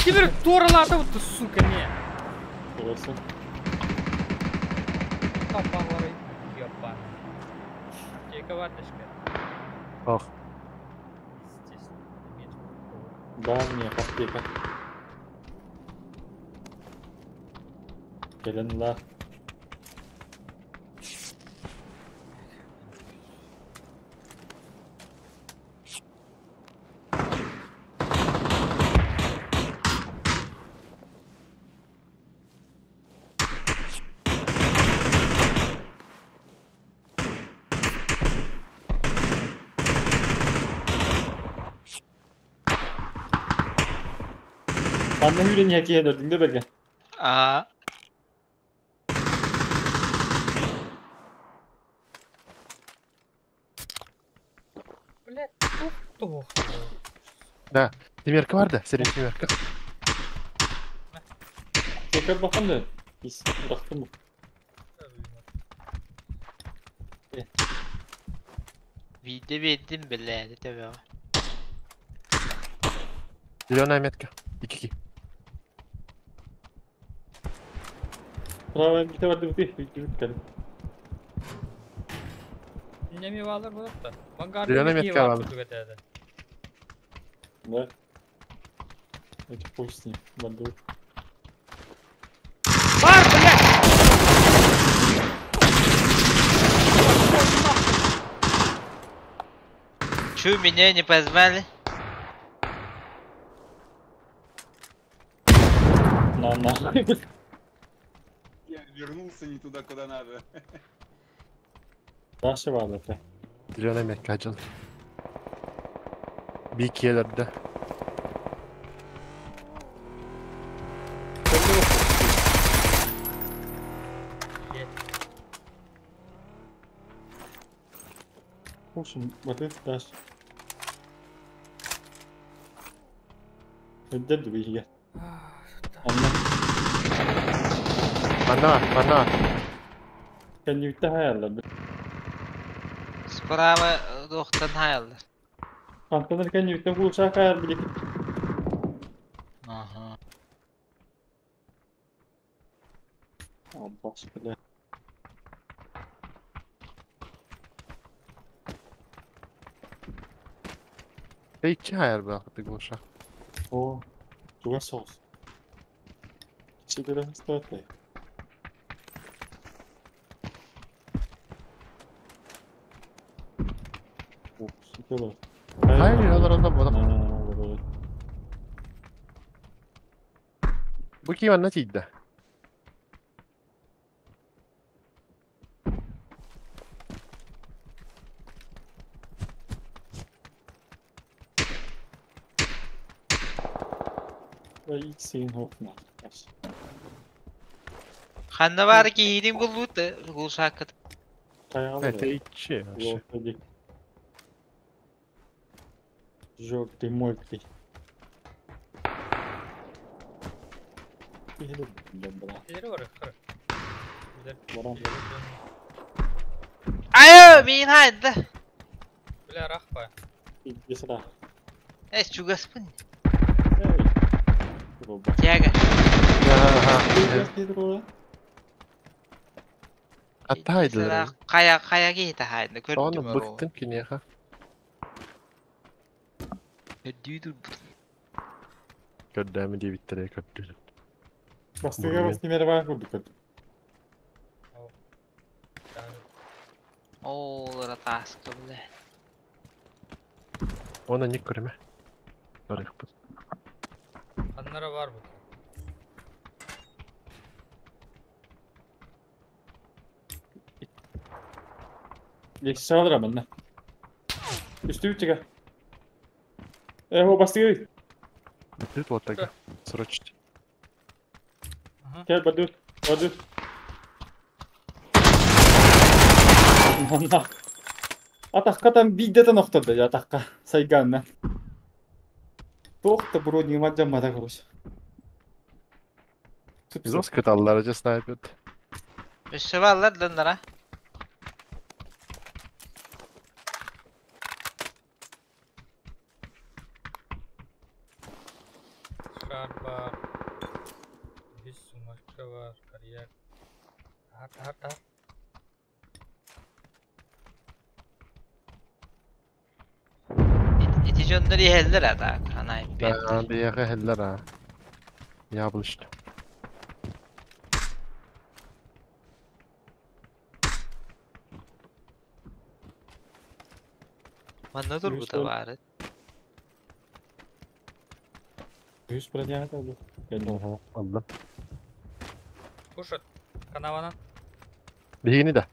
Теперь Тора вот ты, сука, не. Олорсун. Тапалары, ёбаный. Аптека ваточка. Ох. Естественно, иметь. Да, мне аптека. Кэлэн ылаа. Манна үүрэн иһэ киһи өлөрдүҥ да бэргэн. Аа. Блядь, тух тух. Да, Тимерка бар да, сирин Тимерка. Tekrar bakalım da. Biz bıraktım mı? Биирдэ биэрдим биллээти төбөҕө. Зеленая метка. Икки. Bravo, bir vardı bu değil. Bir geldi. Неми балар болот да. Vanguard'da Зеленая bir метка var алабын. курдук этэ. Да. Эти пусть с ним. Бандур. Бар, блядь! Чё меня не позвали? На, на. Я вернулся не туда, куда надо. Даша var это. Зеленая метка ажал. Бикелерде. Olsun, вот это Даша. Ödde dur iyi gel. Anla. Манна, манна. Kendi hayallerdi. Справа дохтан хаяллар. Kankalar kendi bitti bu uçak hayal bile. Ага. Allah bile. Икки хайар баахтык буша. О, туга соус. Чигere hasta О, супер. Хайр, олорон бола. Бу ки манна тиийдэ. X-ин хопна. Ханна бар киһиитин булбут гулсааккыт. Это ичи вообще. Желтый мой ты. Тери бар, кыр. Айо, миин хайда. Бля, рахпа. Эс чугаспын. Тяга. Атта хайдылар. Кая кая киһитэ хайда Оны көрдүм ороо. быктым кинеха. Көрдүү Көрдөөмү диэбиттере көрдү. Бастыга бастымера бар курдук. Оолора тааска бля. Оны ник көрүмэ. Барыхпыт. Ханнара бар бу. Лекшалар манна. Үстү чыга. Э, о бастыга. Бүт вот так. Срочно. Кел баду. Баду. Манна. Атаққатан биддетен охторду атаққа сайганна. Тоқта брони маджаммада короче. Зос кыталлар же снайпер. Өссө баллар дыннара. Шар бар. Бис сумашка бар, карьер. Хар, хар, хар. Ити дьоннор иһэллэр ата анай Да, бияга хеллер а. Я булышты. Манна турбута баары. Үс броня алды. Ого, аллым. Кушат. Канаванан. Биһигини да.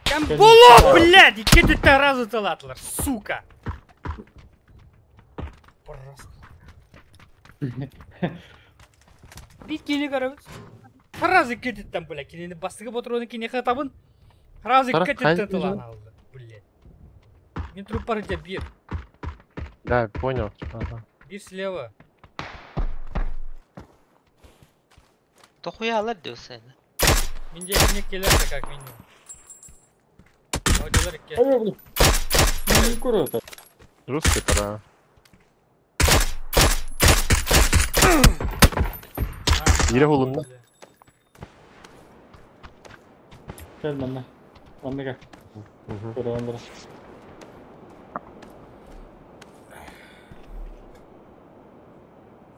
Камбуло, блядь! Икки түттэ разу талатлар, сука! Просто. Бит кини көрөбүт. Сразу икки түттэн, блядь, кинини бастыгы ботуруну кини хатабын. Сразу икки түттэн тылан алды, блядь. Мин труппар где бир. Да, понял. Ага. Бир слева. Тохуя алар диyor сeni. Мин диэки келер как минимум. Одилар икки. Ой, блин. Не курото. Русский пора. Бире холунна. Кел манна. Манныга. Көрөн бара.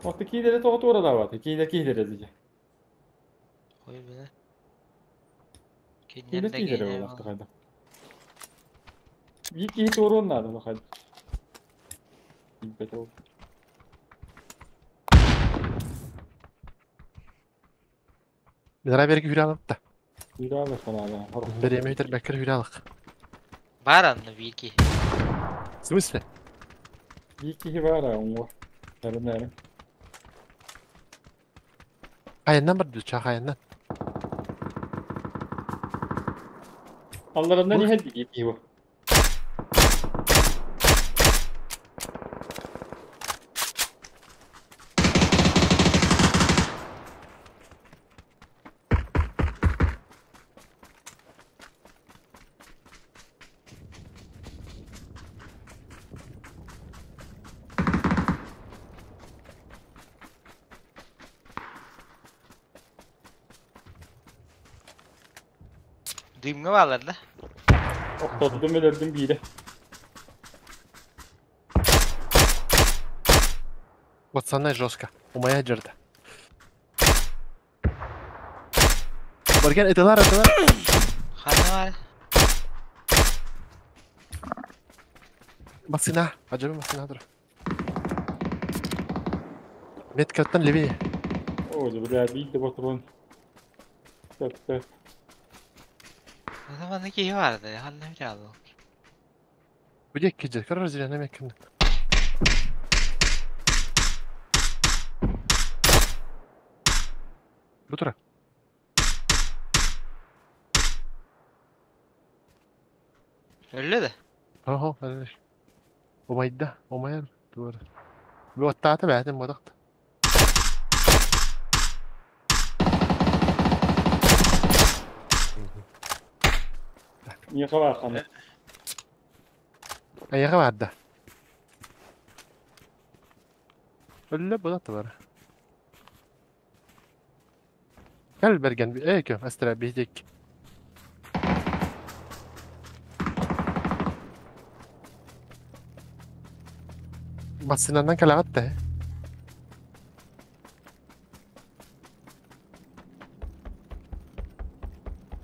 Отты кийлери тоҕо туора даабат. Кийлер кийлери дии. Ой бile. Кийлер Киннер да кийлери гене буолахта хайда. Бии киһи туоруон наада хайда. Билбет ол. Бираа берги хүрэ алыпта. Үйрәлі санаада. Береме өтер бәккер хүрэ алык. Бар анны бир В смысле? Бии киһи бар оңго. Бәрін Хайыннан бар дүү, чаа хайыннан. Алларынан иһэ дии киһи бу. Дымга балар да. Оттодум өлөрдүм биире. Пацаны жестко. У моя жерде. Барген этилар этилар. Ханна бар. Басына. Ажабы басына тур. Меткаттан левее. Ой, бля, биир да ботурун. Төп төп. O zaman iki vardı. Hanna bir aldı. Bu dek gece. Karar zirene mekanda. Bu tura. Öyle de. Oho, öyle. Umayda, umayar. Doğru. Bu hatta бәтин бодакта. Ние хабар хана. Аяга барда. Öyle бодакта бар. Кел берген эки астра бейдек. Басынанан калагатта.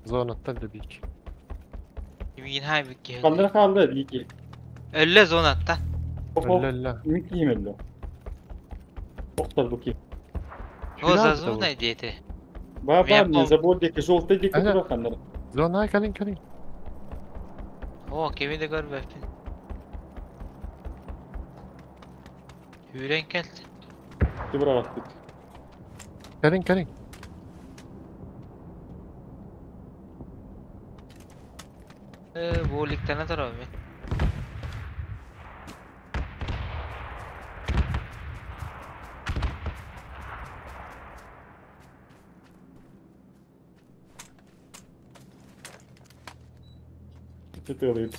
Зонаттан да бик. Kimin hay bir ki. Kaldıra kaldı бии киһи. Öyle zonatta. Оп Öyle öyle. Мин киһим өллө. Оттор бу киһи. O zona diyeti. Ба бар Мен не забор деки желтый деки Ага. тура ханнар. Зона калин калин. O kimi de gör bepin. Hüren kelt. Тибра аттык. Калин калин. Bu ligden ne tarafı? Тытылыйт.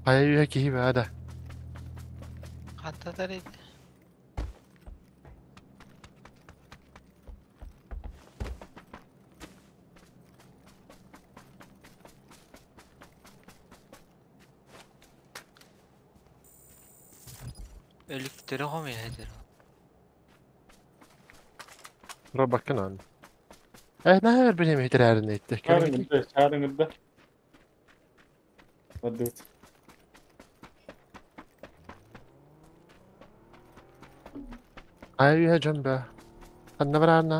Хая үйе кихи бәдә. Hatta da Ölüktörü homi hedir. Робаккан ан. Э, наар билем хитэрээрин этте. Чаарыҥ ырда, чаарыҥ ырда. Бардыбыт. Ай үйэ дьон бэ. Ханна бараарна?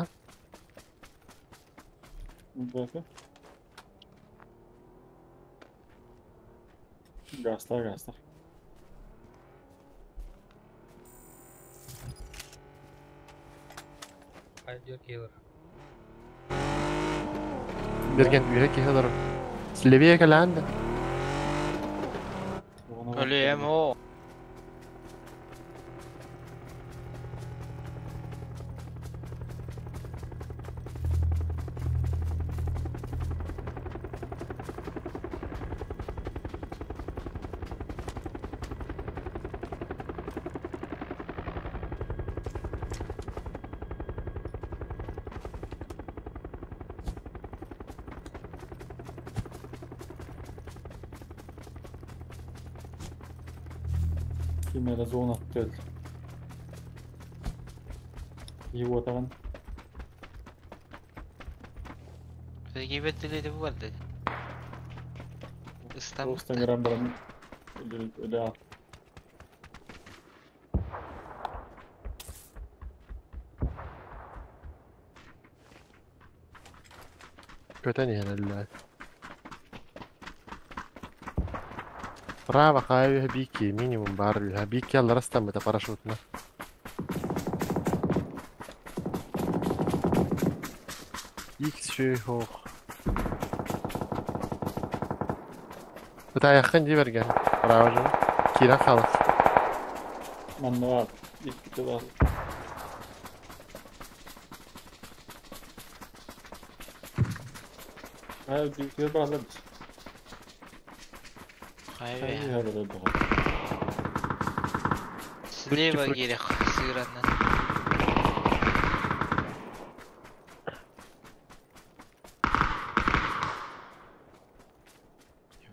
Бэти. Гастар, гастар. Хайдер киллер. Берген үйэ киһи олорор. Левее кэлээн да. Өлүөм оо. Кимere zone attı. İyi отаған. Кибеттиледи бу барды. Ыстам. Тоғызтан грамм барам. Öyle al. Көтөн иһэн өллөөн. Право хай үйэ бики минимум бар үйэ. Бики аллара стаммыта парашютна. Икс шүй хоох. Бытаяххын дии берген. Право жон. Киирэн хаалыс. Манна бар. İki var. Ha, bir bağlamış. Хайа. Хайа, bağladı. Слева керек сыраннан.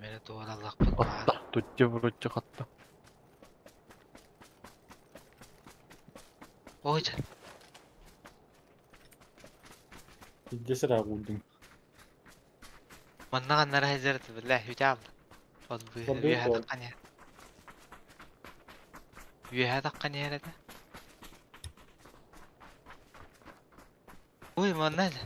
Мені туараллахпын баар. Отта. Тутти брутти хотта. Ой, Десер агулдың. маннаҕаннара хазарт билlah үтаал. Ол Ол үөһэ ол. таххан иһэр. Үөһэ таххан иһэр этэ. Ой, манна эле.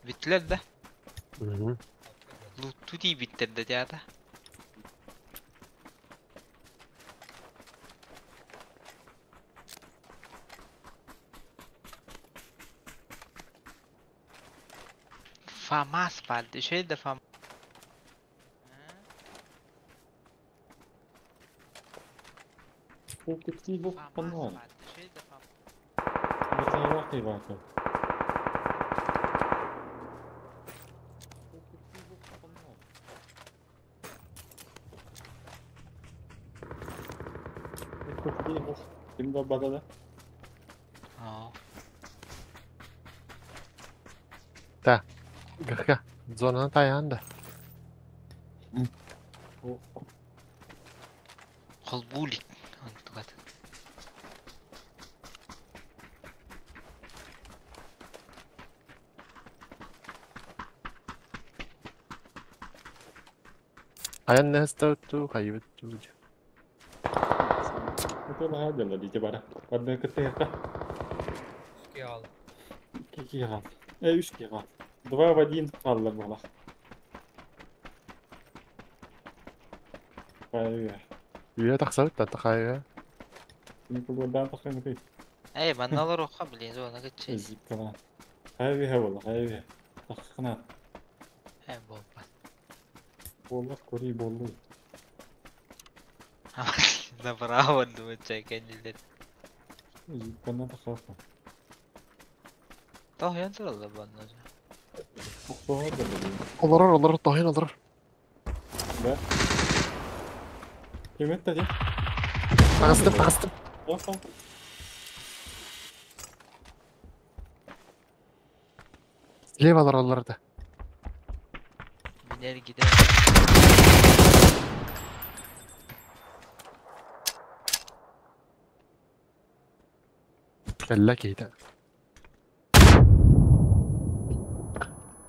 Биттилер да. Мгм. Лутту дии биттер да дьаата. Famas барды. Şöyle de fam. Bu kutuyu bu Famas panlar. барды. Şöyle de fam. Mesela bak bak. Kim de badada? Aa. Гыха. Зонаны тайаан да. Холбулик. Онтугат. Аян нэстаутту хайыбытту. Это ла дите бара. Барда кытты хакка. Үскэ ал. 2 гал. 3 гал. 2 в 1 қаллар бала. Хайа. Үйэ тахсабыт та тахайы. Не кулдан тахын кый. Эй, манналар оха блин, зона кытчы. Зипкала. Хайа болла, хайа. Тахына. Эй, болба. Болла кори боллу. Направо думать чайканилер. Зипкана тахапа. Тоһуйан тураллар банна. Охсоҕор да буолуо. Олорор, олорор, тоһуйан олорор. Да. Ким этте дии? Таҕыстым, таҕыстым. Оха. Слева олороллор да. Мин Энергиде. Кэллэ киһитэ.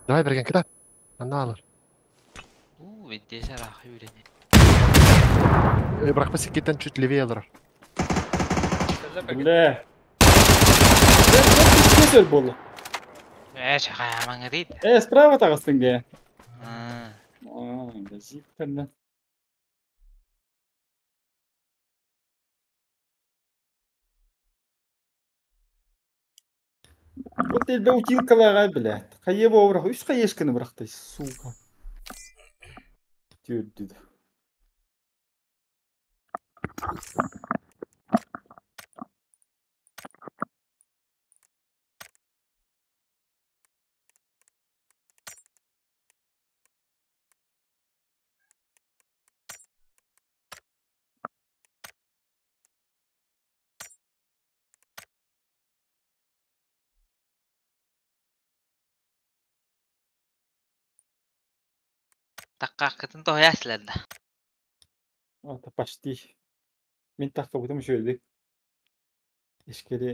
Давай Берген кытаат. Анна алар. Уу, виддиэс араахы үүрэн. Бырахпа сиккиттэн чуть левее олорор. Кэллэ Берген. Бля. Кесер болу. Ээ, чахаамаңырыйда. Э, справа тағыстың де. Аа. А, да зиптен. Вот элбэ утилкалаға, блядь. Хайы бобрах, үс хайешканы бырахты, сука. Түрдү. Таккааккытын тоһуйаасылар да. Это почти. Мен таққа бұтым шөйлік. Ишкере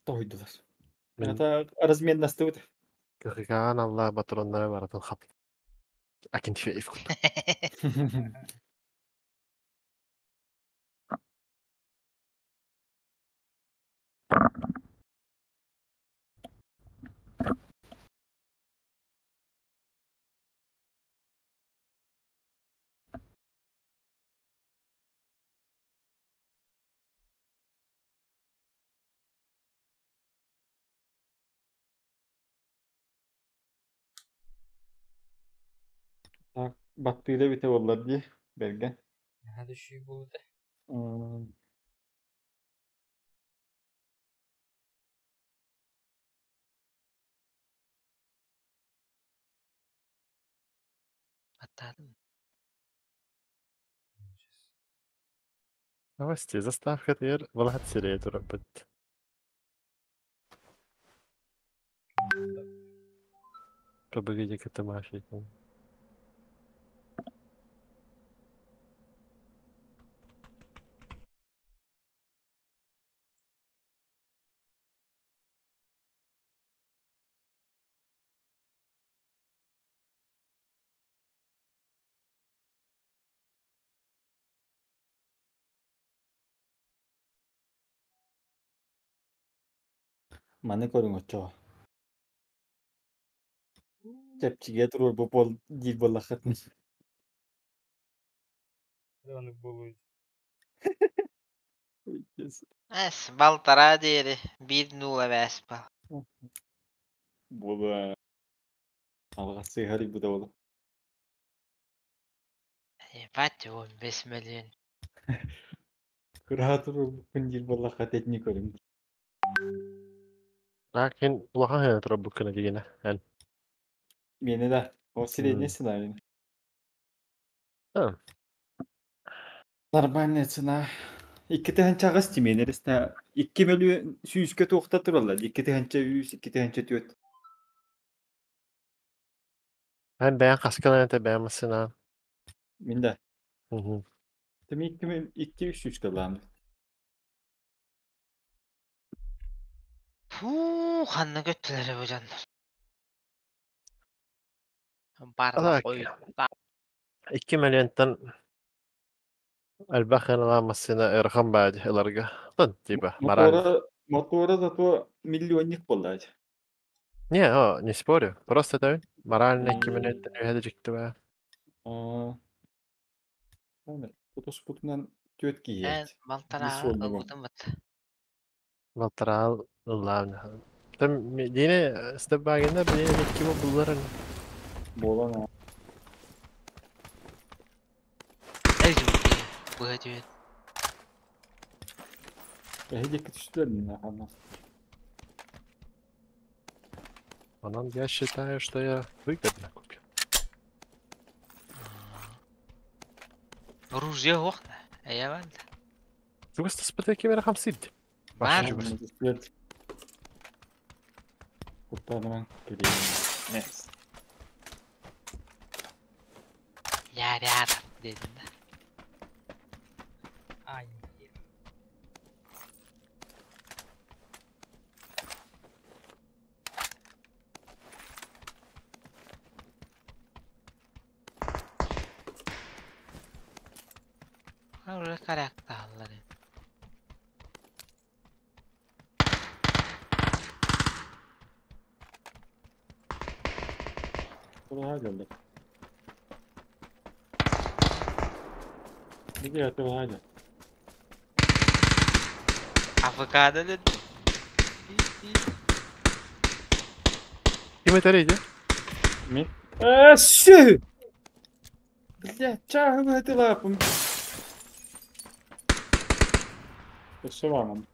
тойдулар. Мин Это разменности вот. кыһыгаан алла батроннары барытын хап. Акинфеев курдук. Так, баттыыда бите боллар дии, Берген. Hadi şu buldu. М, Баттаадым. Новости. Заставка тер Влад сирее тураппыт. Побыгыди кыты мафия. Маны көрүҥ оччоҕо. Чэпчигэ туруор бу бол диир буоллаххытын. Onu buldu. Эс, балтараа диэри биир нуула бээс бал. Буола алҕас сыыһар бу да буола. Ебать, 15 миллион. Кыраһа туруорбуккун диир буоллахха тэтини көрүҥ. Лакин улахан хына тураппыккына дигинэ. Эн. Миэнэ да, ол средняя цена мин. А. Нормальная цена. Икки тыһынчаҕас тимиэнэр истэ икки мөлүөн сүүскэ туохта тураллар. Икки тыһынча үүс, икки тыһынча түөрт. Эн бэйэн хаскалан этэ бэйэн массыына. Мин да. Мгм. Теми икки мөл- икки үс сүүскэ ылаам. Фуу, ханна көттүлэр бу дьоннор. Барла Так. ойутта. 2 миллионтан элбэх хыналаах массыына ыарахан баадьы ыларга. Тон типа морально. Мотора, мотора зато миллионник буоллаачы. Не, о, не спорю. Просто это морально 2 миллионтан үһэ дьикти баа. Аа. Тутуспутунан түөрт Эн киһиэт. балтараа суоллугум. ылбытым бат. Балтараал ыллаан. Там дине стебагында дине икки булларын. Буолан аа. Эй, быһа түһэн. Эһи диэки түстүлэр мин аханна. Онон я считаю, что я выгодно купил. Оружие суох да. Эйэ баар да. Тугас таспыта ким эрэ хамсыйд. Баар. Башы чугас. Түөрт. Куттанымаҥ кэлиэн. Next. Я рядом дедим да. Ай. Oraya karakterleri. Buraya geldi. Ne diyor hala? Avokado dedi. Ким этер иди? Ми? Э, Бля, чагы это лапым. Вышиваном.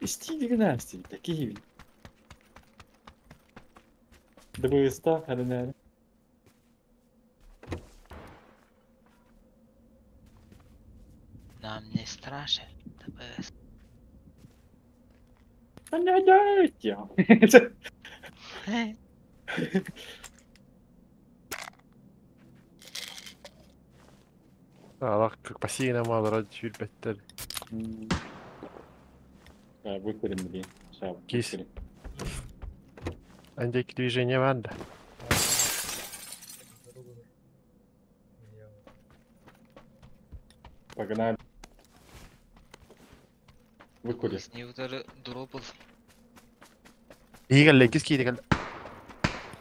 Исти гнасти, такие. Добывиста, хаденери. Нам не страшен. ДБС. Алак пассивно мало сүүрбэттэр. Выкурим, блин. Сейчас, Кис. выкурим. Андек движение бар да. Погнали. Выкури. Не удары дропал. Игел кис киди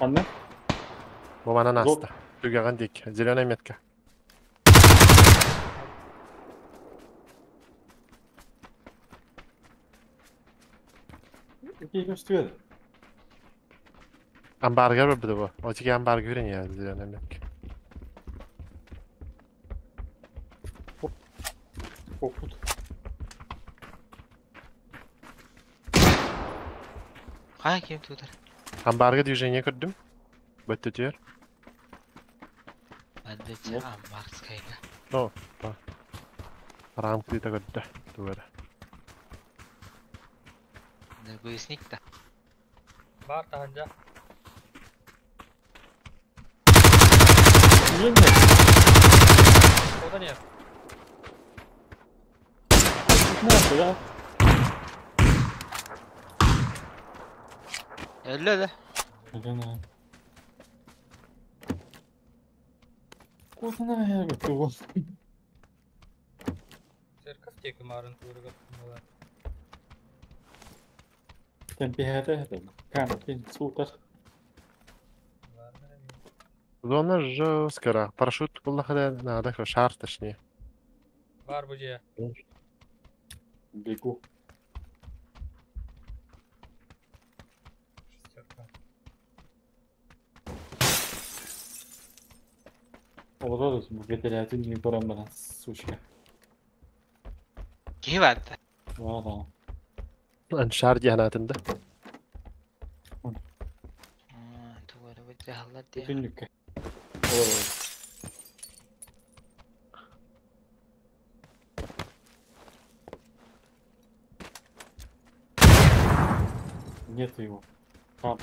Анна? Бу манан Зол. аста. Түгәгән дик. Зеленая метка. Какие көстүөд? Амбарга бар бу. Отиге амбарга хүрен я зеленая метка. Попут. Кая ким тудыр? Амбарга движение көрдүм. Бөттө түөр. Бандит Нет. амбарскайга. Ну, ба. Рамка да көрдү. Тугара. ДБСник да. Бар таһырдьа. Не, не. Ода не? На, да. Öyle de. Блин. Куда я готов? Церковь тек марын туурга. Темпе Кампин, супер. Зона жесткая. Парашют буллахада надо шар точнее. Бар бу же. Бегу. Шестерка. Олар ветеринар не барам сучка. Ким vardı? Ладно. Ан шар дианатында. Тугары бу жаһаллар диye. Бүтүнлүккэ. Нет его. Там.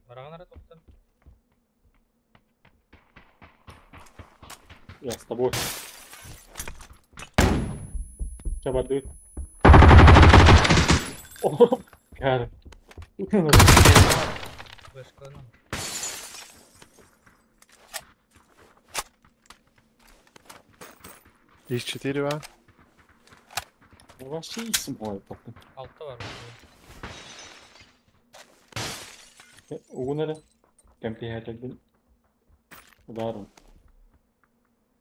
Бараган токтон. Я с тобой. Чабады. О, кар. Башканы. X4 бар. Вообще мой потом. Алты бар. Угунара. Кемпи Ударом.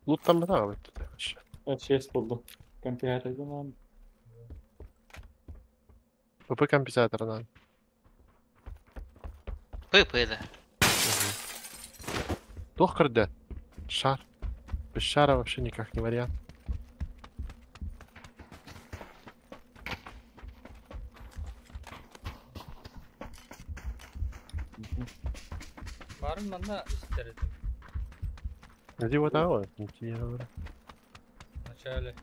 Луттан ба тагы бит. Шесть булду. Кемпи abi. ПП компенсаторынан. Пы да. Тух кырды. Шар. Без шара вообще никак не вариант. Барын манна истер Где вот тагы? Вначале.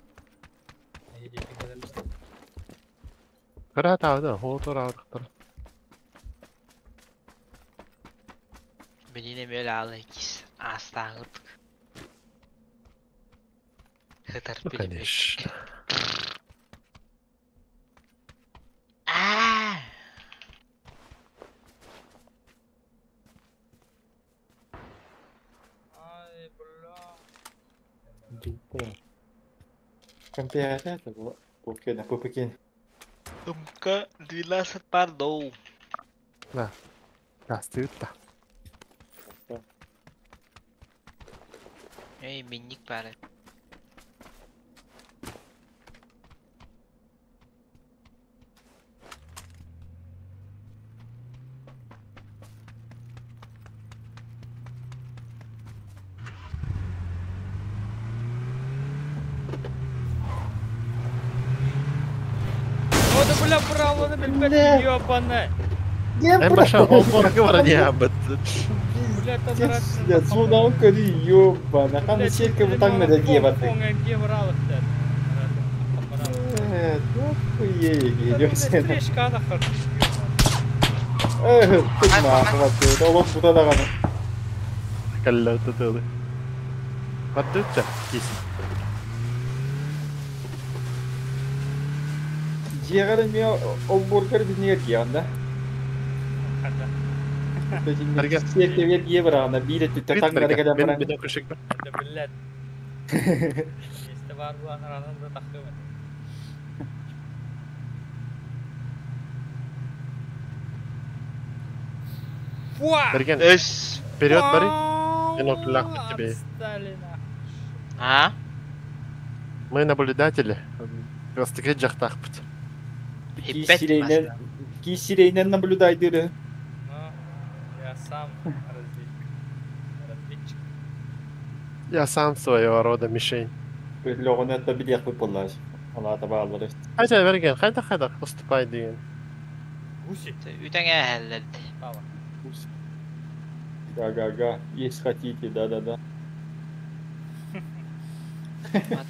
Кыра таада, хоотор аадыктар. Билине мөл аалы кис астаңырдык. Хытар Ну, билим. конечно. Аа! Ай, бля. Компьютер Пупкина, Пупкин. Тумка 12 пардоу. Астыытта. Эй, минник бары. О, да бля, браво, на Бля. блядь, ёбаная. Эн баша олборга бара диэбит. Бля, это Я зона кори ёбана. Там сетка вот так надо геваты. Эх, ты нахуй, олох буда даганы. Каллата тылы. Бардытта кис. Жегары ме олборгар бинер гианда. Берге. Сетка вер геврана, бире түттә таң надо когда Мен мен күшек бар. Блядь. Este var bu anranın da takım. Фуа! Берген. Өс. Вперед бары. Мен оклах тебе. Отстали нахуй. А? Мы наблюдатели. Просто жактакпыт. Хиппет. Кисирейнен наблюдай дыры. Ну, я сам разведчик. Разведчик. Я сам своего рода мишень. Логон это билет выполнять. Ала табалары. Хайда берген, хайда хайда уступай деген. Гуси. Үтәңә хәлләд. Пава. Га-га-га, если хотите, да-да-да.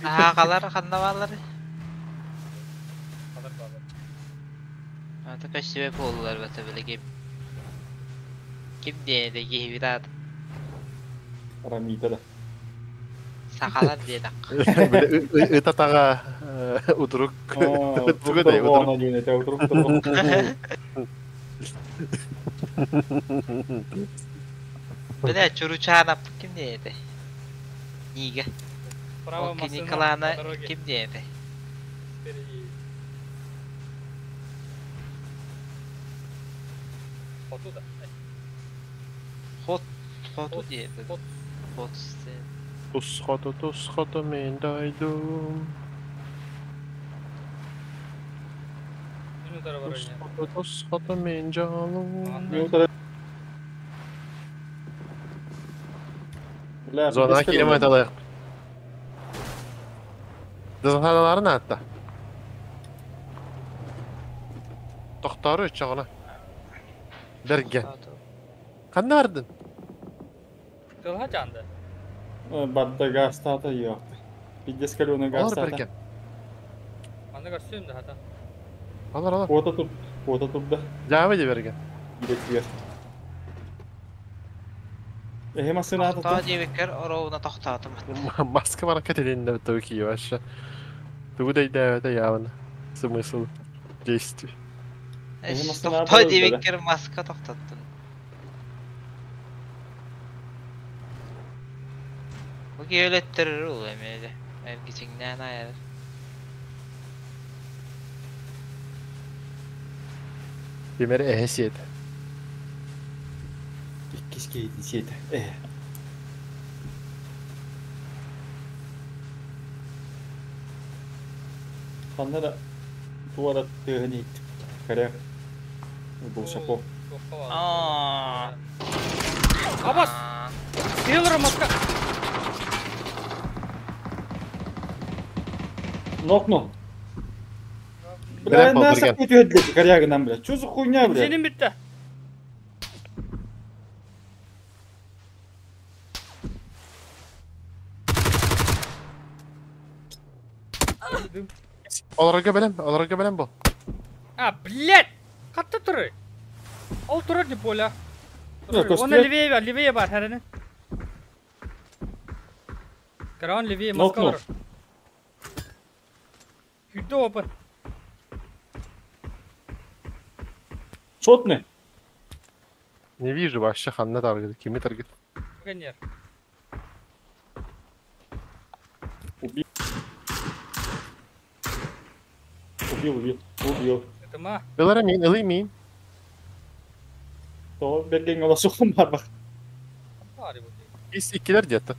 Тағалар қанда балар? Kadar bağlı. Ата көстүбе болулар бата биле ким. Ким диэде киһибит Рамита да. сахалар диэдак. Ытатага утурук. Тугудай утурук. Утурук. Биле чуручаанап ким диэде? Ниге? Право машина Николана по дороге. ким диэде? Впереди. Вот туда. Хот хоту диэде. Хот. Хот. Тус хоту, тус хоту мен дойдум. Минута Тус вооружения. хоту, тус хоту мен жалум. Зона келемет алайық. Дызғаналарын атта. Тоқтары үч жағына. Берген. Қанда бардың? Тылға жанды. Бадда гастата yok. Пиздец калена Олар гастата. берген. Анда көрсөм да хата. Алар, алар. Ота туп, ота туп да. Жабы де берген. Билет Эхе машина Тохтоо ата. диэбиккер ороуна тохтоотум. Маска бар кателинде бітті вообще. Тугудай да это явно. Смысл действий. машина Тохтоо ата диэбиккер маска тохтоттун. Бу киөлөттөрөр ул эмеде. Эргичиңнен айыр. Демер эхесиет. Иккис кейди сиете. Э. Ханнара туара тыгынит. Каря. Болшаков. Аа. Абас! Тейлор маска! Нокну. Бля, Берем пол, нас берген. өтөдлөк корягынан, бля. Чё за хуйня, бля? Сенин битти. Оларға білем, оларға білем бұл. А, блядь! Хатта турар. Ол турар не поля. Он левее, левее бар, хәрәне. Караон левее, Москва. Күдді опын. Шотный. Не вижу вообще ханна таргет, кими таргет. Гонер. Убил. Убил, убил, убил. Это ма. Ылара мин, ылый мин. То берген голосухум бар бак. Ис иккилер где-то.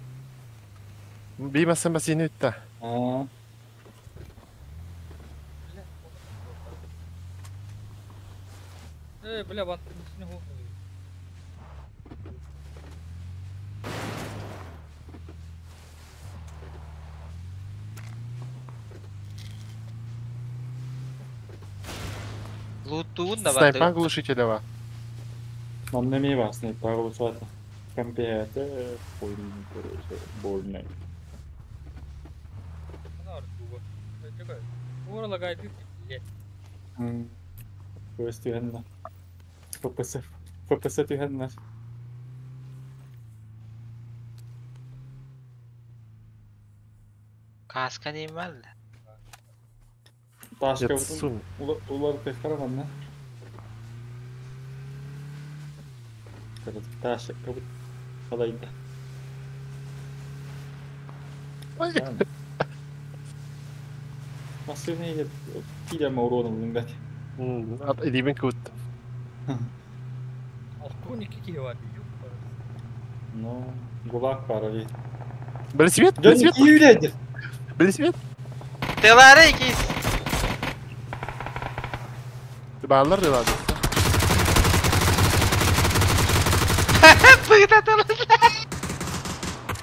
Биймәсен басыйны үтті. Аа. Бля, бан. Лутуун да Снайпа глушителя ва. Манна эмиэ баар снайпа глушителя. Компьютер хуйни, короче, больной. FPS түһэннэ. FPS. FPS түһэннэ. Каска не мал. Ташка улар техтара манна. Ташка қалайда. Машина едет, кидем уроном лынгать. Илибин кут. Алтоники киевали. Ну, гулаг пара ведь. Белосвет, белосвет. Белосвет. Телары кис. Баллар дылады. Пытатылар.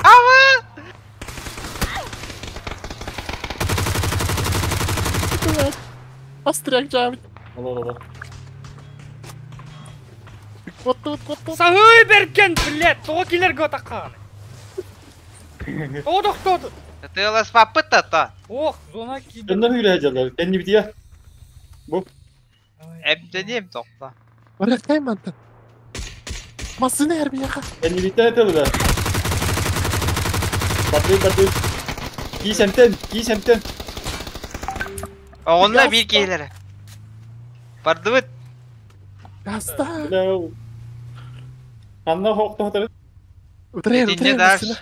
Ама! Остряк жабит. Ала-ала. Сахый берген, блядь, тоғы келер готаққан. О, тоқтоды. Ты лас папыта-то. Ох, зона киді. Önler hüyle hacalar. Kendi bitiyor. Bu. Emdeneyim toqta. Bırakayım mantı. Masını her bir yaka. Kendi bitiyor tabi da. Batı batı. Giy semten, giy semten. Онна bir кейлері. Барды бит. Гаста. Анна хоқты хотыр. Утырайыр, утырайыр.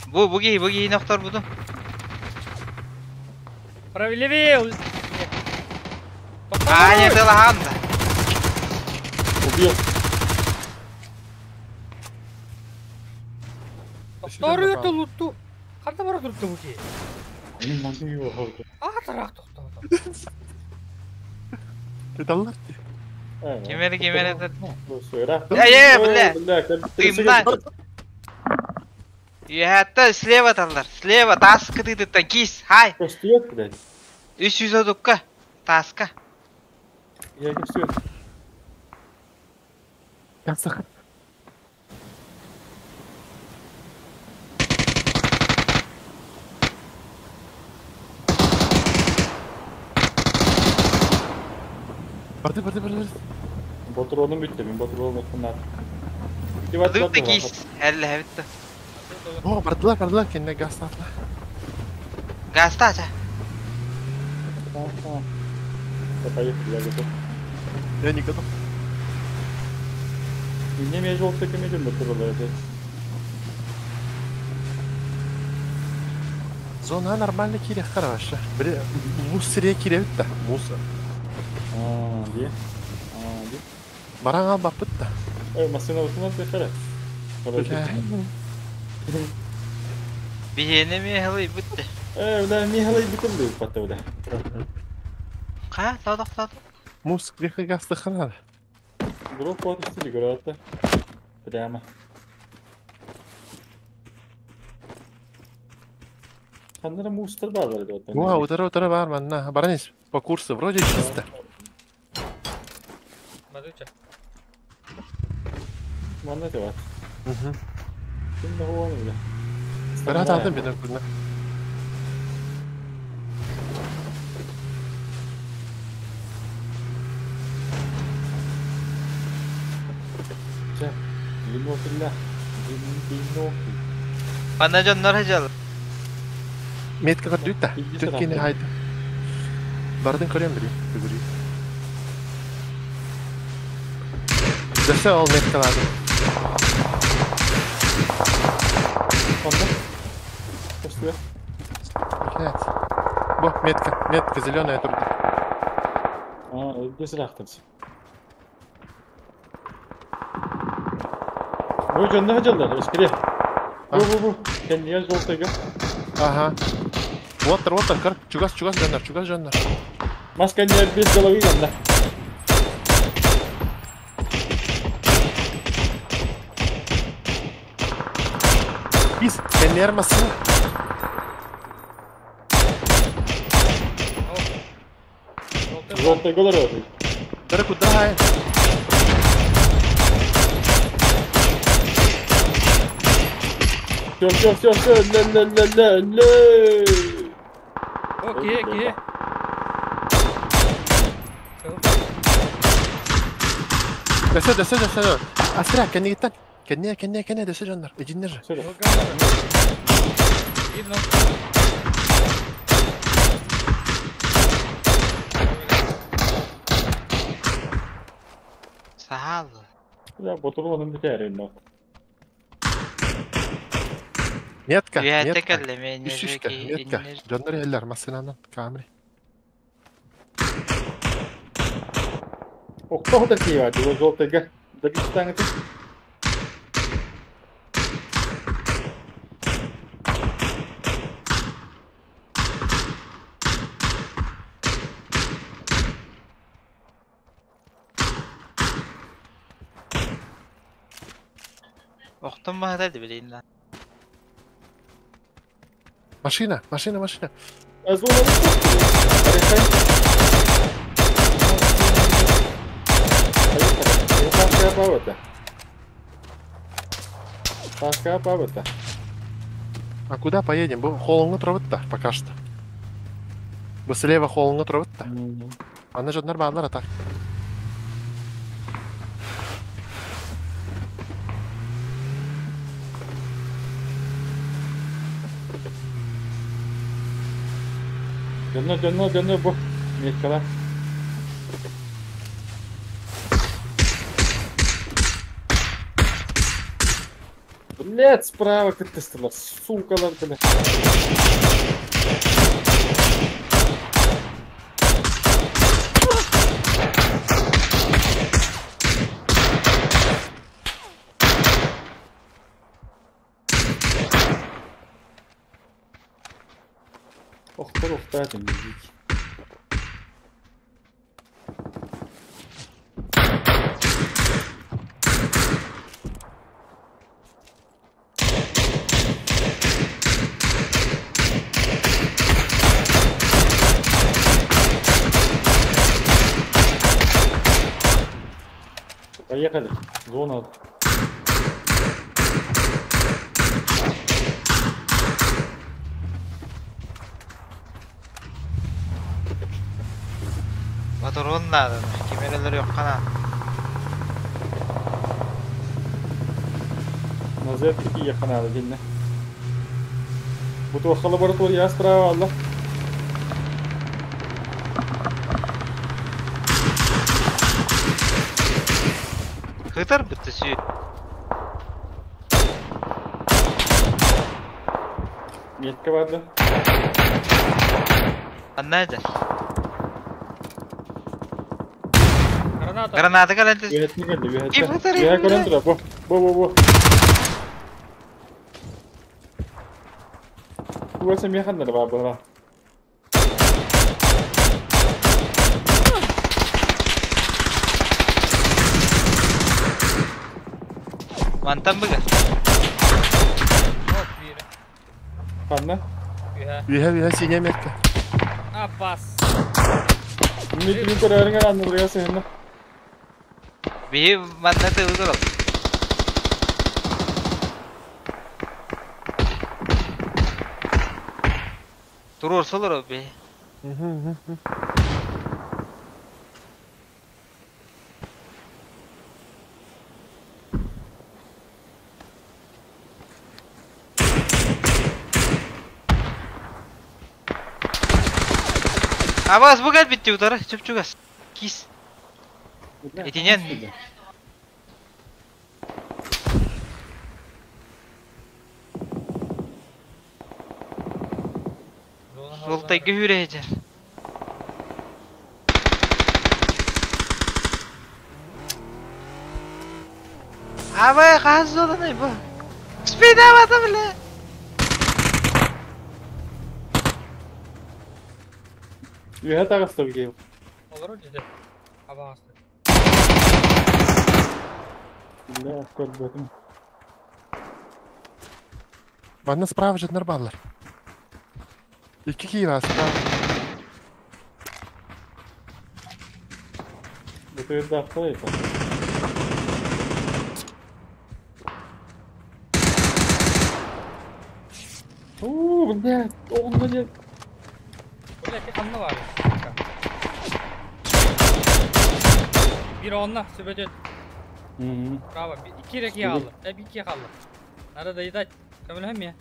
Бу, бу кей, бу кей ноқтар буду. Правилевее. А, нет, это лаганда. Убил. Вторую эту луту. Қанда бара тұрды бұл кей? А, тарақ тоқтады. Тыталлар. Кемері, кемері. Э, бля. Дымна. Яхта слева таллар. Слева таска тыдыттан кис. Хай. Көстүйет, блядь. 300 дукка. Таска. Я көстүйет. Ясақ. Барды, барды, барды. Батыроным бітті, мен батыроным өткінар. Барды кис. Әлі бітті. О, бардылар, бардылар, кенне газ татла. Газ тата. Поехали, я готов. Я не готов. Мне меня желтый комедион батыролар это. Зона нормально кире хорошо. Бре, мус сире кире бітті. Муса. А, де? А, де? Баран албап бітті. Ой, машина утына техара. Бихене мехалай бітті. Э, бля, мехалай бітті бітті, бля. Қа, саудақ, саудақ. Мус, где газ ханады. Дроп вот стили говорят. Прямо. Ханнара мустар бар бар. Уа, утара утара бар манна. Баранис по курсу вроде чисто. Мадуча. Манна те бар. Угу. Ким да хуаны бля. Брат адам беден күрнә. Силах. Манна дьоннор сылдьаллар. Метка көрдүүт да. Илдьи Түт кини сыраахтар. хайда. Бардын көрөм билим. Бүгүрүй. Дөссө ол меткалаады. Онно. Көстүө. Блять. Бу метка, метка зеленая турда. Аа, илдьи сыраахтар. Бу дьоннор сылдьаллар, эскире. А? Бу бу бу. Кэннигэр жолтайга. Ага. Уоттар, уоттар, көр. Чугас, чугас дьоннор, чугас дьоннор. Мас кэннигэр биир дьалабый ганна. Бис, кэннигэр массыына. Желтый бар. Жолтайга олорор. Дара кудра хай. Все, все, все, все, ле ле ле ле ле. О, киһи, киһи. Дөссө, дөссө, дөссө. Астра, кэннигиттэн. Кэнниэ, кэнниэ, кэнниэ, дөссө дьоннор. Эдьиннэр. Все. Видно. Сахал. Я ботурманым битээр инне. Метка, Үһәттэ метка. кэллэ мен Үс үскэ, метка. Дьоннор иһэллэр массыынанан, камри. Охто да киеват, бу жолтайга. Дагыстан Охтон баһата билин да. Машина, машина, машина. Зона Арехай. Поехали. Павата. Пока павата. А куда поедем? Бу холоҥҥа турабыт пока что. Бу слева холоҥҥа турабыт да. Аны дьоннор бааллар ата. Дьонно, дьонно, дьонно бу. Меткала. Блять, справа кыттыстылар, сукалар, блядь. Охтор охтар демdik. Поехали. Зона. Моторун надо, кемерелер yok kana. Назад какие ехали, видно. Бутылка лаборатория справа, Алла. Хытар бытты сүй. Метка барды. Анна эдер. Граната. Граната кэлэн Үһэтни келди, үһэтти. Ким хытар Үһэ эбит? көрөн тура, бу. Бу, бу, бу. Тугаса механнар бар була. Мантан быга. Вот биир. Ханна. Үһэ. Үһэ, үһэ, синяя метка. Абас. Мин мин көрөрүҥэр анныларга сыһынна. Биһи манна тылы турал. Туруор солоро би. Мгм, мгм. Абас bu gel bitti utara. Чүп-чугас. Кис. Итинен. Жолтайга хүрээжер. Абай қаз жолын бу. Спида бата биле. Үһэ тағыстыр кейб. Олору деді. Абағасты. Бля, көрбөтүм. Манна справа жытнар баллар. Икки киев справа. Бутырда ақтар ета. Оо, блядь, он блядь. Блядь, ханна бар. Bir onla сөбөтөт. Браво. İki рeki алды. Эп iki қалды. Надо доедать. Көмөлөм я.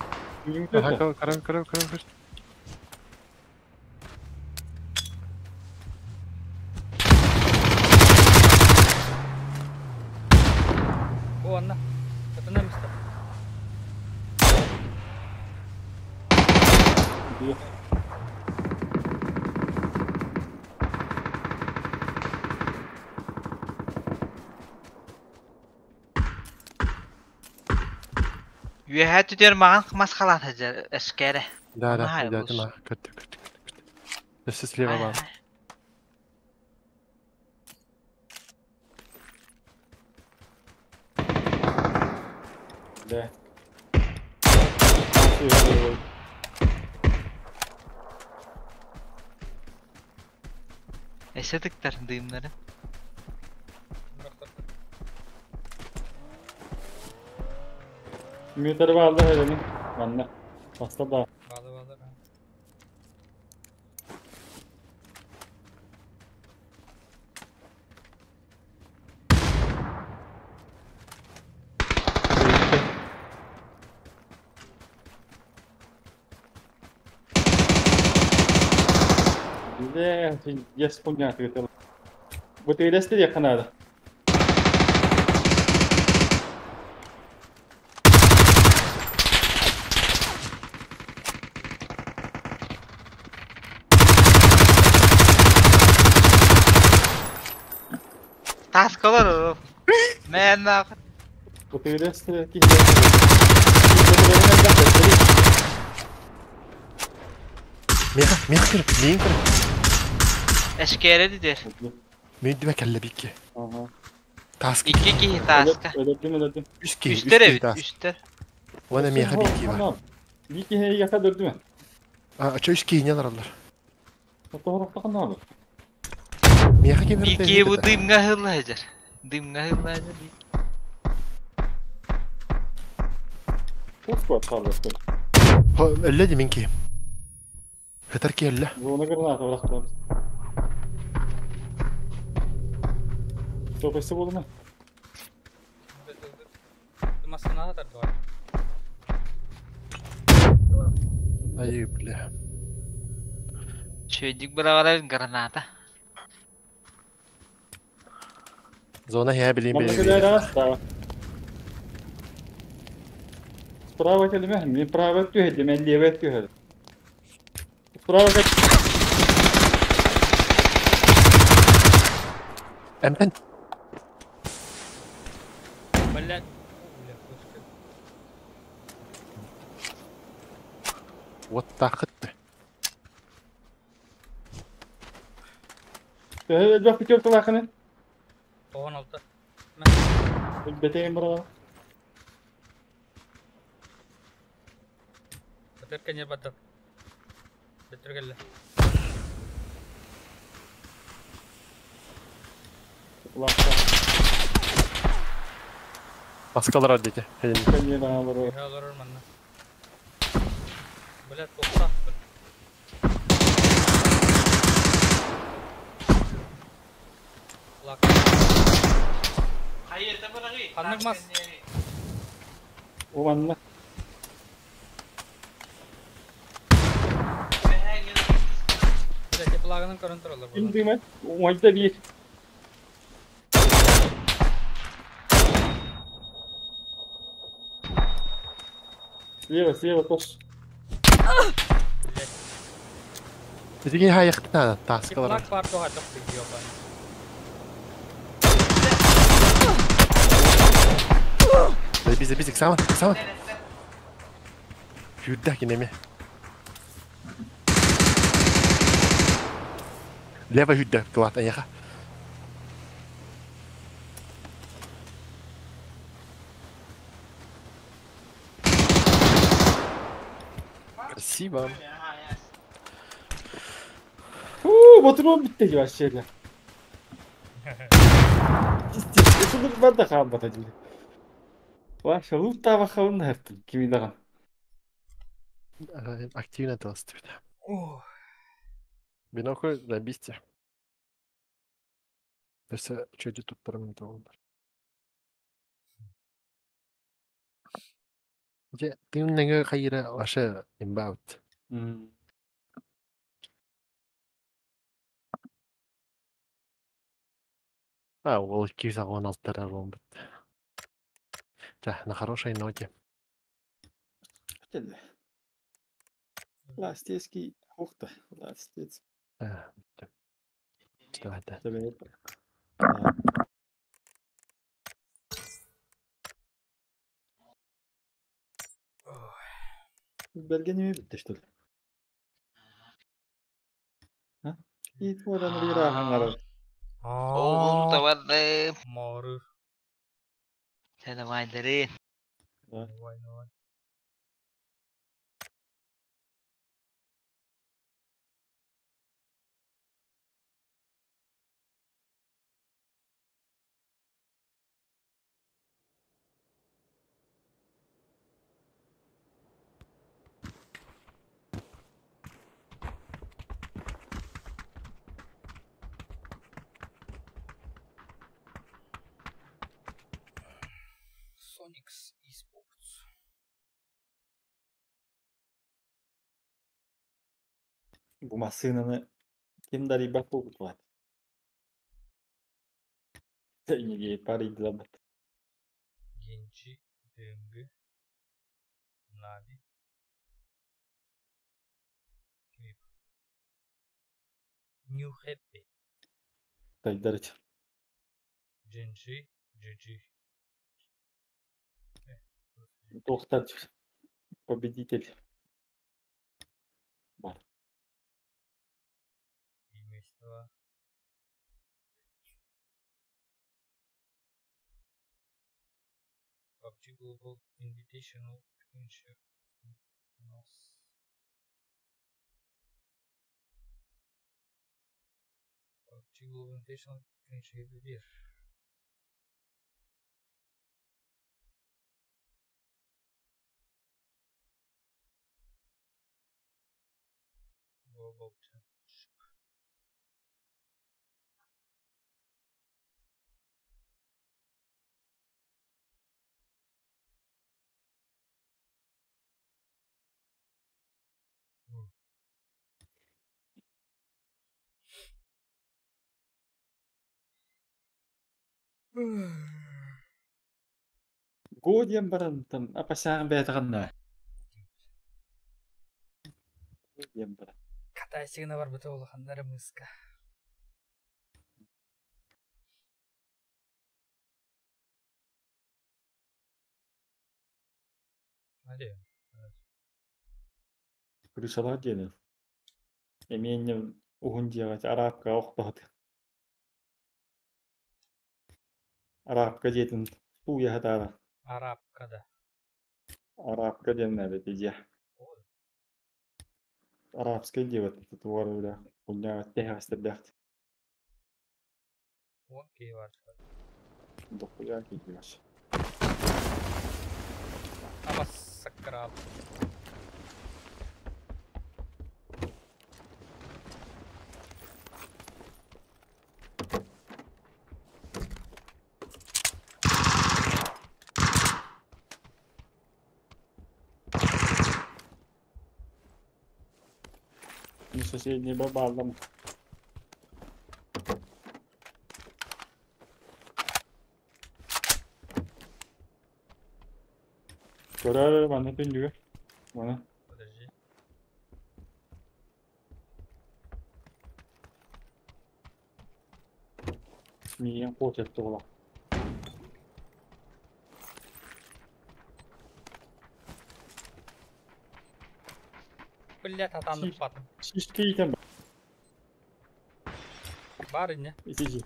Ага, карам, карам, карам, карам. Бу онна. Сатына мисте. Үөһэ түтер маған мас халат хажар эскере. Да, да, да, да, көттү, көттү, көттү. Өссө слева бар. Да. Эсе тыктар дымнары. Мютер bağlı herhalde. Manna. Basta da. Bağlı bağlı. Бля, я вспомнил, это. Вот и лесте я Канада. Таскалар. Мен нах. Вот и лесте Меха, меха кир, меин кир. Эскере дидер. Мен дибе келле бикки. Ага. Таска. Икки кихи таска. Öldüm öldüm. Үс кихи, үс Үстер кихи эбит, тас. үстер. Уана меха бикки бар. Бикки яка дөрдү. А, чо үс кихи не алар. Тоғырақтаған Меха ким Бикки бу дымга хылла хажар. Дымга хылла хажар. Пуск бар қалды. Өлле де мен ки. Хытар ки өлле. Зона граната бырақтырабыз. Топасы болды ма? Масына тарды. Ай, бля. Чөйдик бырагара граната. Зона я билим Мамлакет билим. айрас Справа келме, мен право түһәде, мен леве түһәде. Справа кел. Әмтен. Блядь. Бля, слушай. Вот тақыт. Түһәде, бак битер тулақыны. 16. Бетейін бұрала. Бетер кенер баттар. Бетер келле. Лақта. Маскалар дети. Кәне бағалары. Олорор манна. Блядь, тоқта. Лак. Ханнык мас. Ованна. Блядь, я Флагынан көрөн тураллар Ким буолар. дымат? Уҥайда биир. Слева, слева тоже. Блядь. Итиги хайыктана Ити таскалар. флаг баар туох атах видео баар. Биз биз саман саман. Хүрдә кинеме. Лево хүрдә клат аяха. Спасибо. Фу, ботурум битте вообще. Исулук бар да хаалбата дии. Вообще луттаабахабын хартын кими даҕан. Активно толстый. Ох. Бинокль на бисте. Өсө чөйдү туттарым туолдар. Же тимнеге хайра вообще имбаут. А, ол 216 ромбот. Да, на хорошей ноте. Ластецкий ухта. Ластец. Да. Что это? Бергенimi bitti что ли? А? И тводан ыраахаңар. Оğlu da vardı. Моры. Sen de vayları. Вай, давай. Sonics Esports. Бу массыынаны ким дарыйбат буолбут Тэйниге парыйдылабат. Генчи, ДМГ, Нави, Кип. New Happy, Тайдарыч. Genji, GG. Тохтар победитель. Бар. Имейство. PUBG Global Invitational Championship. Нас. PUBG Global Invitational Championship 1. Global Championship. Годьям барантан апасаан бээтаганна. Годьям баран. Катайсыгына бар быта улаханнары мыска. Hadi. Крышалар диэн. Эмиэннем уһун дьиэҕэ арабка охтоһут. Арабка диэтин тууйаһатаара. Арабкада. Арабка диэн эбит дьиэ. Арабскай диэбит тугар үлэ. Кулляҕа тэһэҕэстэрдээх. Окей бар. Дохуя киирбэс. Аба сакрал. Ну, соседний бабалам. Көрөр манна түннүгү. Мана. Подожди. Миигин куотетти була. Блять, атанып батым. Шишке итен Бар ине. Ити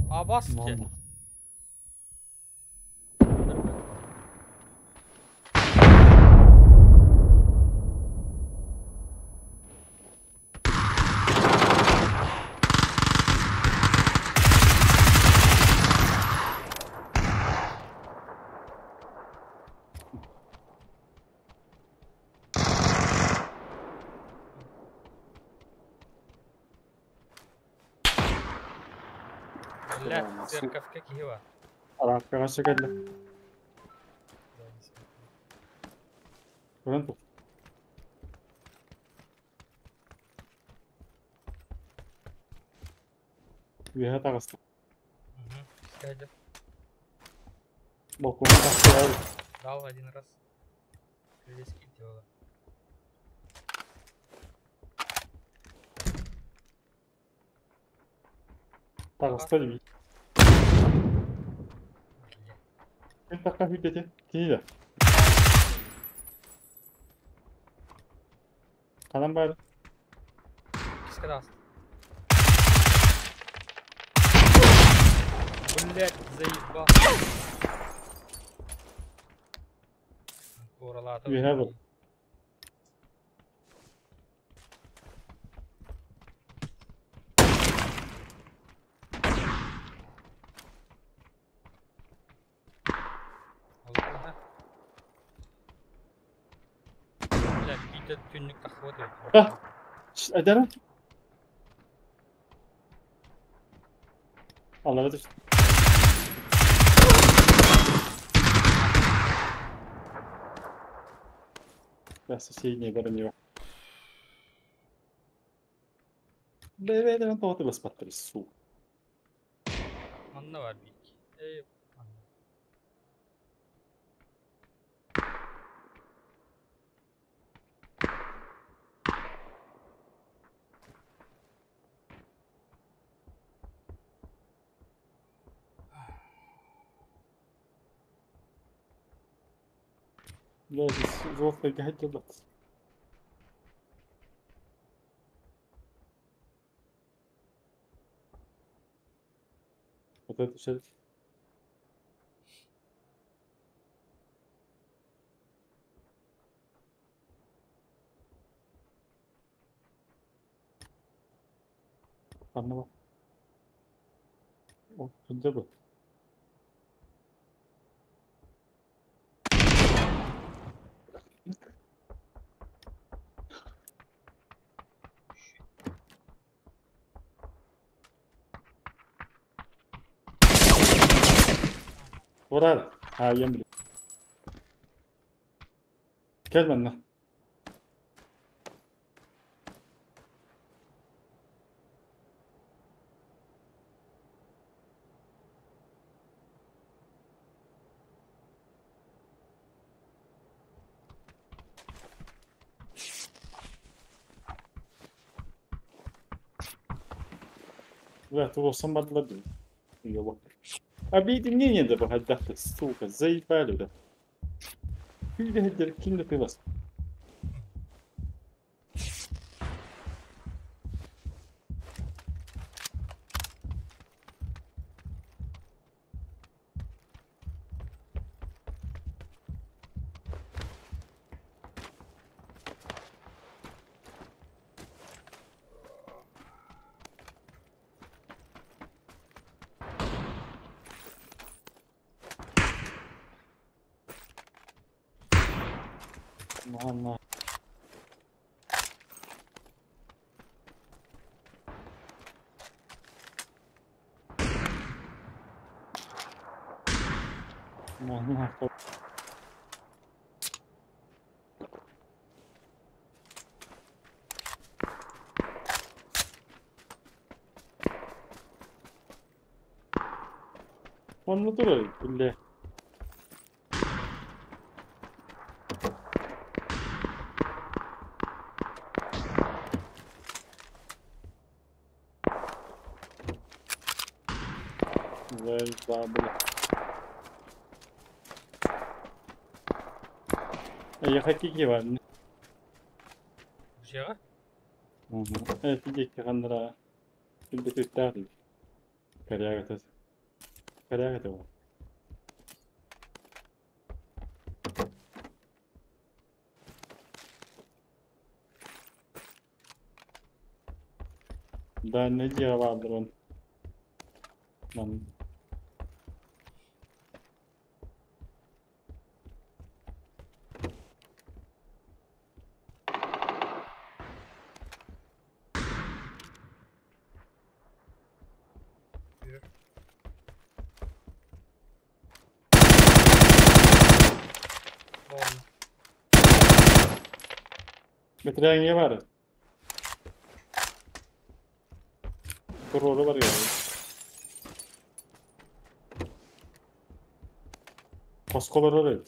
Абас ке. Мама. Блять, церковь какие Араккаға сөкәлле. Көрөн ту. Үөһэ таҕыста. Угу. Балконга тахсыар. Дал один раз. Крыльски делала. Таҕыста дии. Блять. Мен тахха хүйтете. Тиийдэ. Ханан баар. Кискадас. Блять, заебал. Уралата. Үөһэ бар. Блять, какие-то түннүк тахваты. А! Айдара. Аллара түс. Я соседний баранье. Бэбэ, тоҕо баспаттар, сука. Манна бар бик. Эй, манна. Бля, здесь взрослый гаджет. Вот это сейчас. Анна. О, где бы? Ура! А, я блин. Кэл манна. Бля, туруорсан бардылар дии. Ёба. Объединение да бахадахта, сука, заебали, да. Ким да ты вас? Манна. Манна. Манна турар, бля. Забыли. Я хотите вам. Бжега? Эти хандра. Ты Коряга Коряга того. Да, не делала дрон. Нам. Бетряңе бар. Турору бар ya. Koskolar var.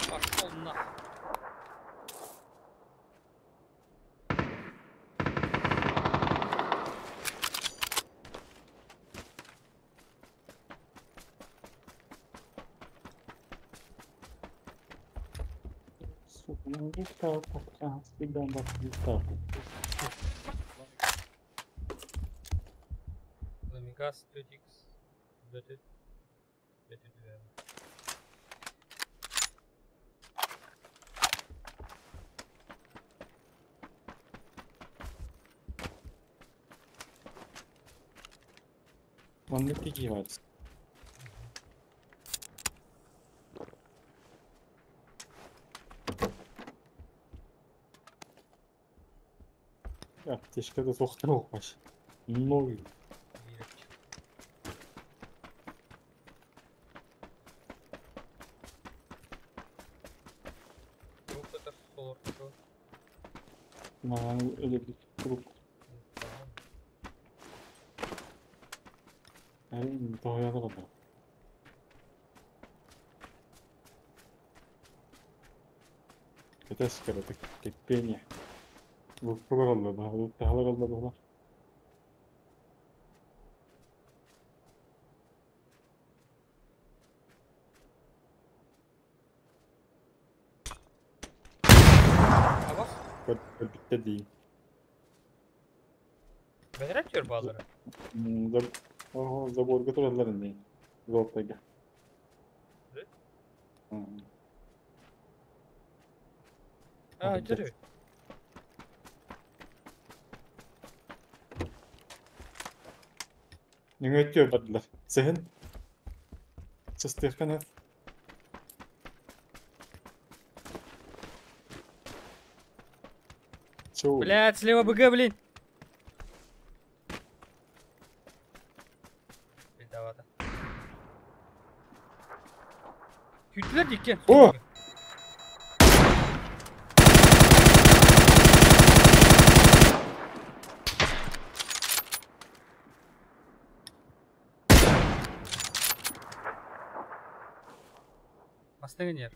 Пошел нахуй. Сука, ну выставка, а, всегда выставку. Ламигас 5X. 5 Он не пригибается. Аптечка да соқтыр оқмаш. Новый. Маған öyle bir круг. Әрине, тояды ғой. Это скоро так терпение. Лутта Bitti değil. Бәдірәт жүр балары. Заборга туралар инде. Золотайга. А, жүр. Неңе өтүө бардылар. Сehen. Сыстыркан. Блядь, слева БГ, блин. Бедовато. Күттілер диккен. О! Бастыңын ер.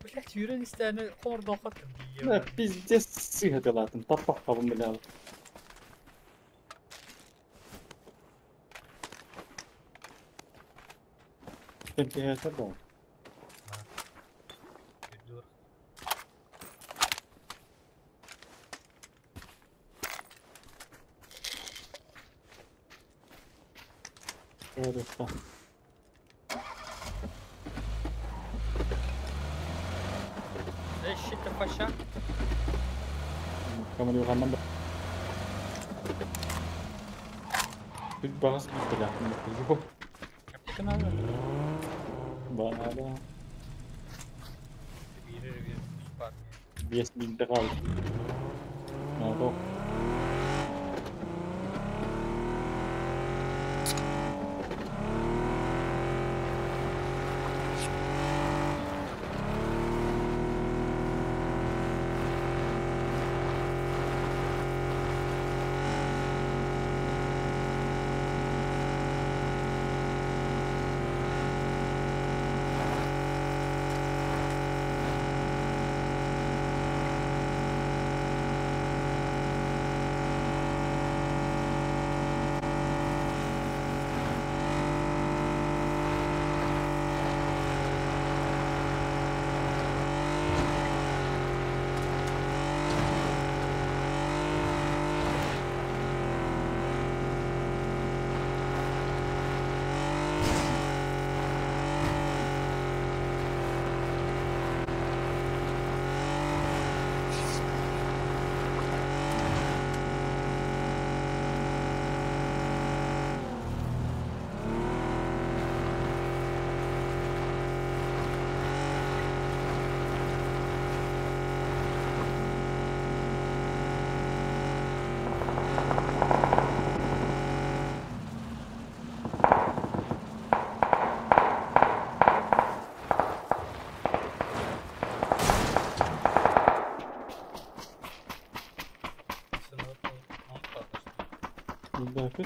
Блять, yürün istəyəni orada oxatdım. Да, пиздец сыгадылатым. Таппақ қабын біле. Кемпе бол. Хорошо. Защита паша. Камера Тут бас бля. Аптека надо. Да, да. Bir Бес бинті қалды. Надо.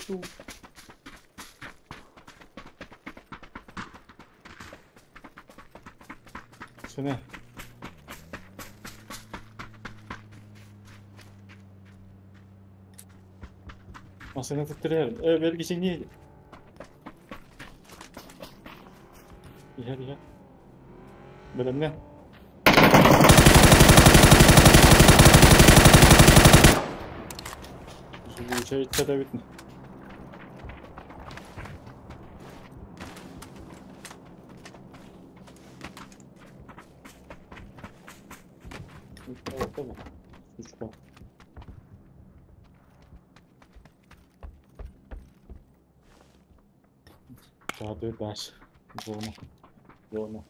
Ту. Сюда. Masana tutturuyorum. Belki niye? İyi iyi. Böyle ne? Şey bitme. Tamam. Daha дальше. Зона. Зона.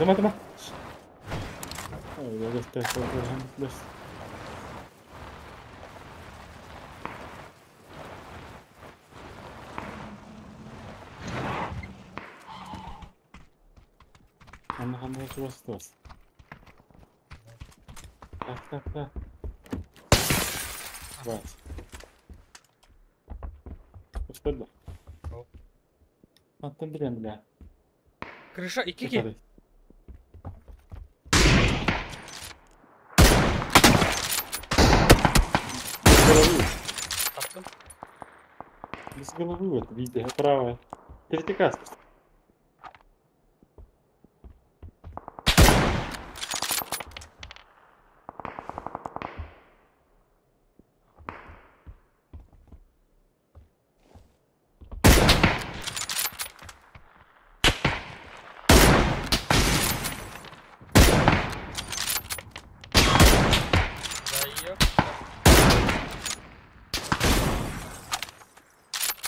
Toma, toma. Anda чувствовал. Так, так, так. Хватит. Что да? Антон, блин, бля. Крыша и кики. Без головы вот, видите, правая. Третий.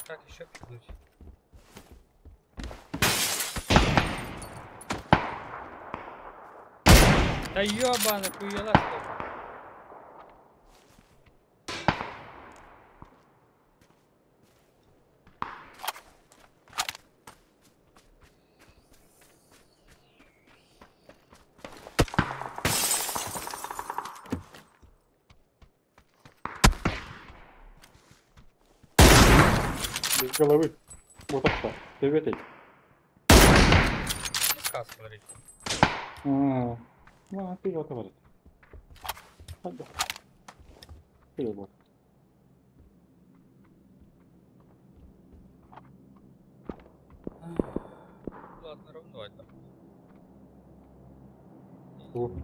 Как еще пикнуть? Да ёбана, хуела что ли? Без головы. Вот так. Привет, эти. Сказ, смотри. А, ну, ты вот говорит. Ты вот. Ладно, равно это. 8.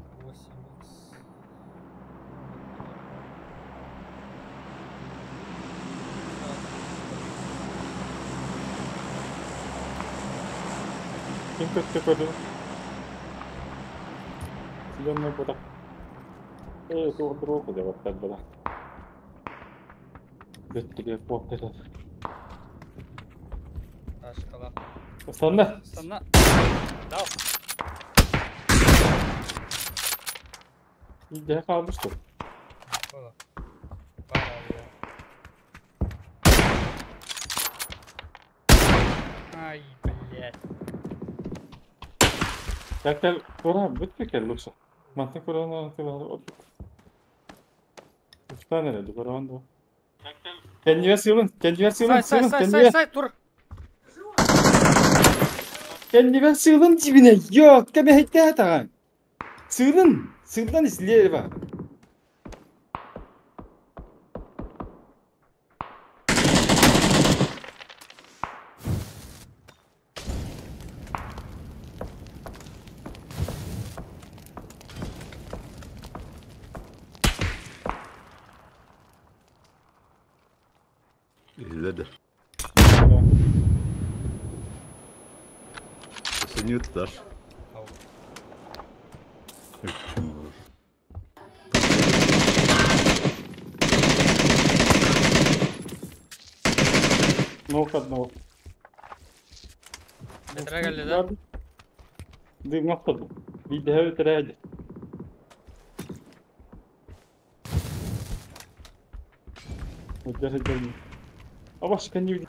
Ким көттө көрдү? Зеленый будак. Тур деп аттар бала. Көттүгө поп этот. Ашкала. Астанда. Астана. Дал. Иде калбышты. Ай, блядь. Как-то кора бүтпекер лучше. Мантын корона тылар. Уштан эле корона. Kendine sığılın, kendine sığılın, Сай, сай, sığılın, сай, kendine. сай, сай, тур. Kendine sığılın dibine. Yok, deme hette tagan. Sığılın, sığıldan слева. İzledi. Ты дашь? Ау. Ой, почему? Ног одного. Бетрагали, да? Дым охтоду. Видео өтөрөөдү. Өтөр өтөр. Абаш кенди.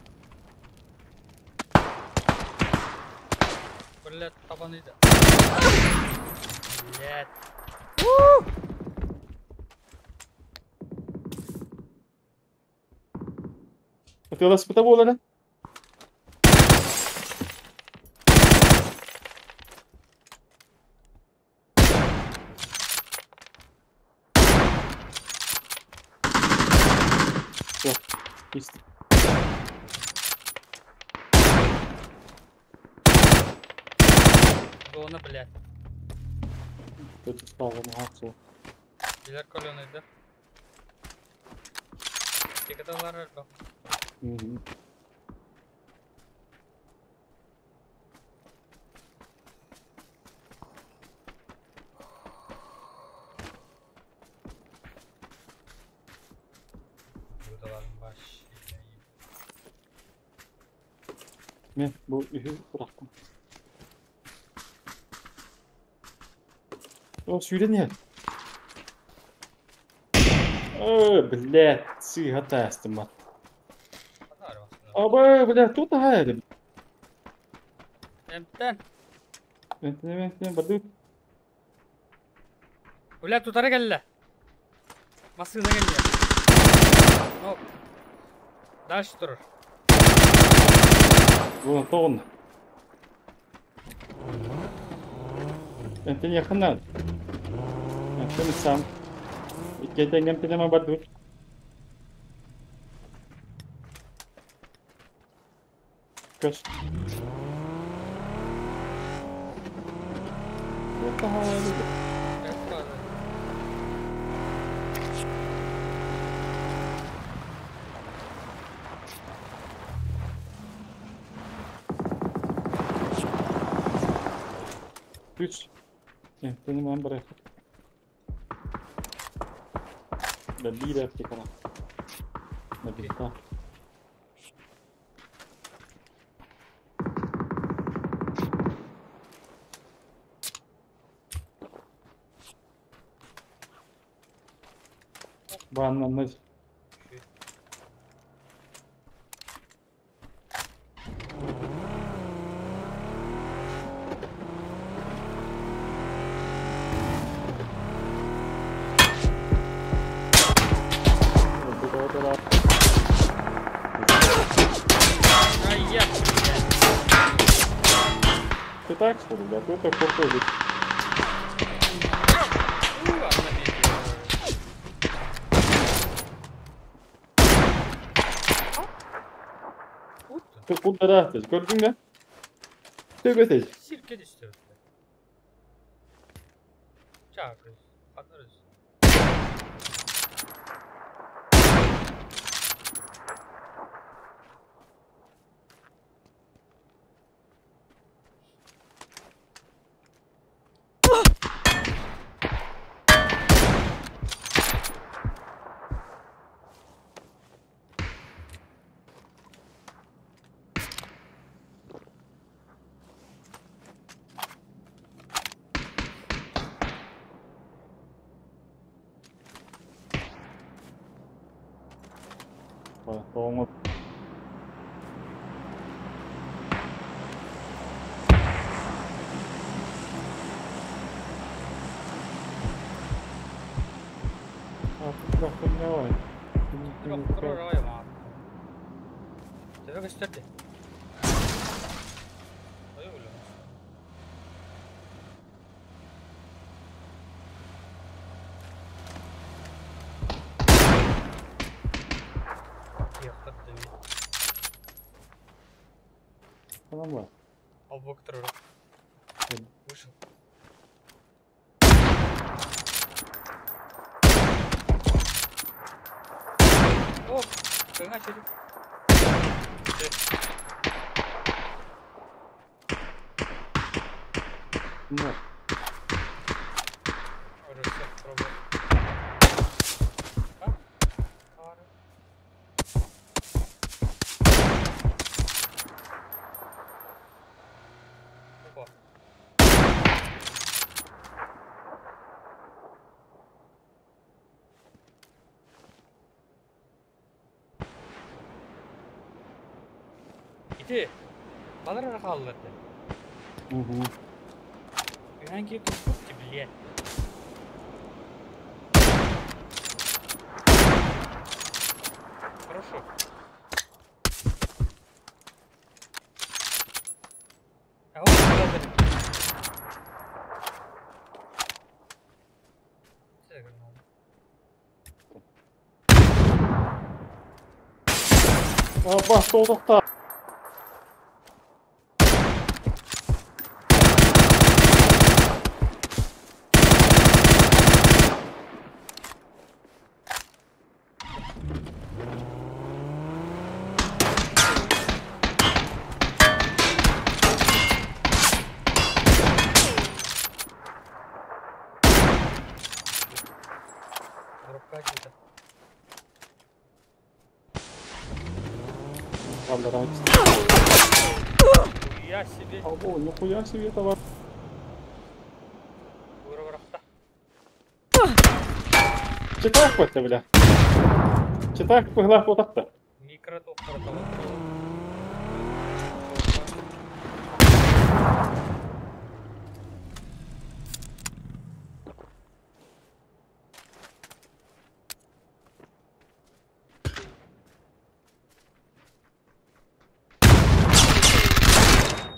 Блядь, табаныйда. Блядь. Атыласпыта буолара. Всё, есть. Зона, блядь. Тут стало на Билер колонныйда. Текаталар альба. Угу. Мен бу үһү бырахтым. О, сүүрэн иһэр. Оо, блядь, сыыһа таастым ат. Абы, блядь, тут аһаа Эмтен. Эмтен, эмтен, бардык. Блядь, тутара кэллэ. Массыына кэллэ. Ну. Дальше турар. Вон, тоҕун. Эмтен якыннан. Эмтен сам. Иккетен эмтенеме бардык. Көс. Это Үч. Эмтенеме барайық. Да биир аптекара. Да битта. Баннанный. Ай, я, блядь. Ты так, что ли, да? Ты так крутой. Ты куда ты? Көрдүң бе? Төбөтөй. Сирке түстү. Чакырыз. Ханырыз. Тоңуп. Төбө көстөрдү. Ой, өлөм. Tamam mı? Албок турар. Вышел. О, начали. Ити балар эрэ хааллар да. Үһэн киһи турбут тибилиэ. Хорошо. А он Бас тоқтоқта. Нихуя себе. Ого, нихуя себе товар. Читак это, бля. Читак пыглах вот так-то. Микро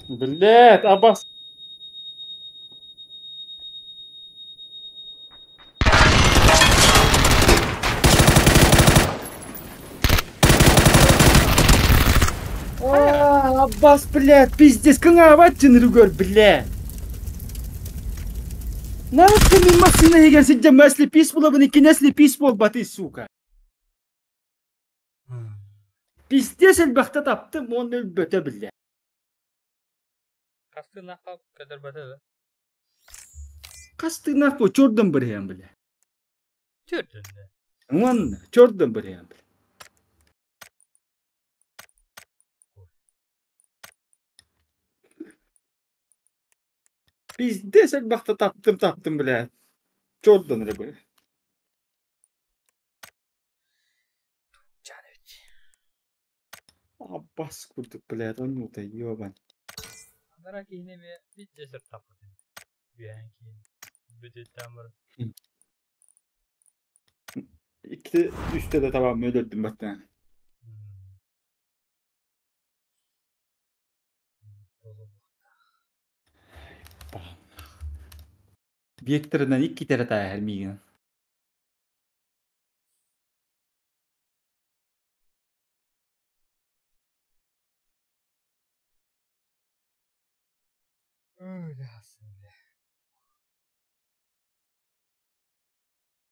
Блядь, Аббас. А, Аббас, блядь, пиздец, кыңаабат рүгөр, блядь. Нахуй мен машина егер сидя мәсле пис болабын, икки пис бол баты, сука. Пиздец элбахта таптым, он өлбөтө, блядь. Кастынаха кадырбаты да. Кастынах по чордон бірген, бля. Төрдүндө. Вон, чордон бірген, бля. Пиздец элбахта таптым, таптым, бля. Чордон бля. Аббас курдук, блядь, он ута, ёбан. Анара кийинеме бит жесер таппыт. Үйән кийин. Бүтүттан бар. Икки үстө да табам өлөрдүм баттан. Биектеринен икки тере таяр миигин.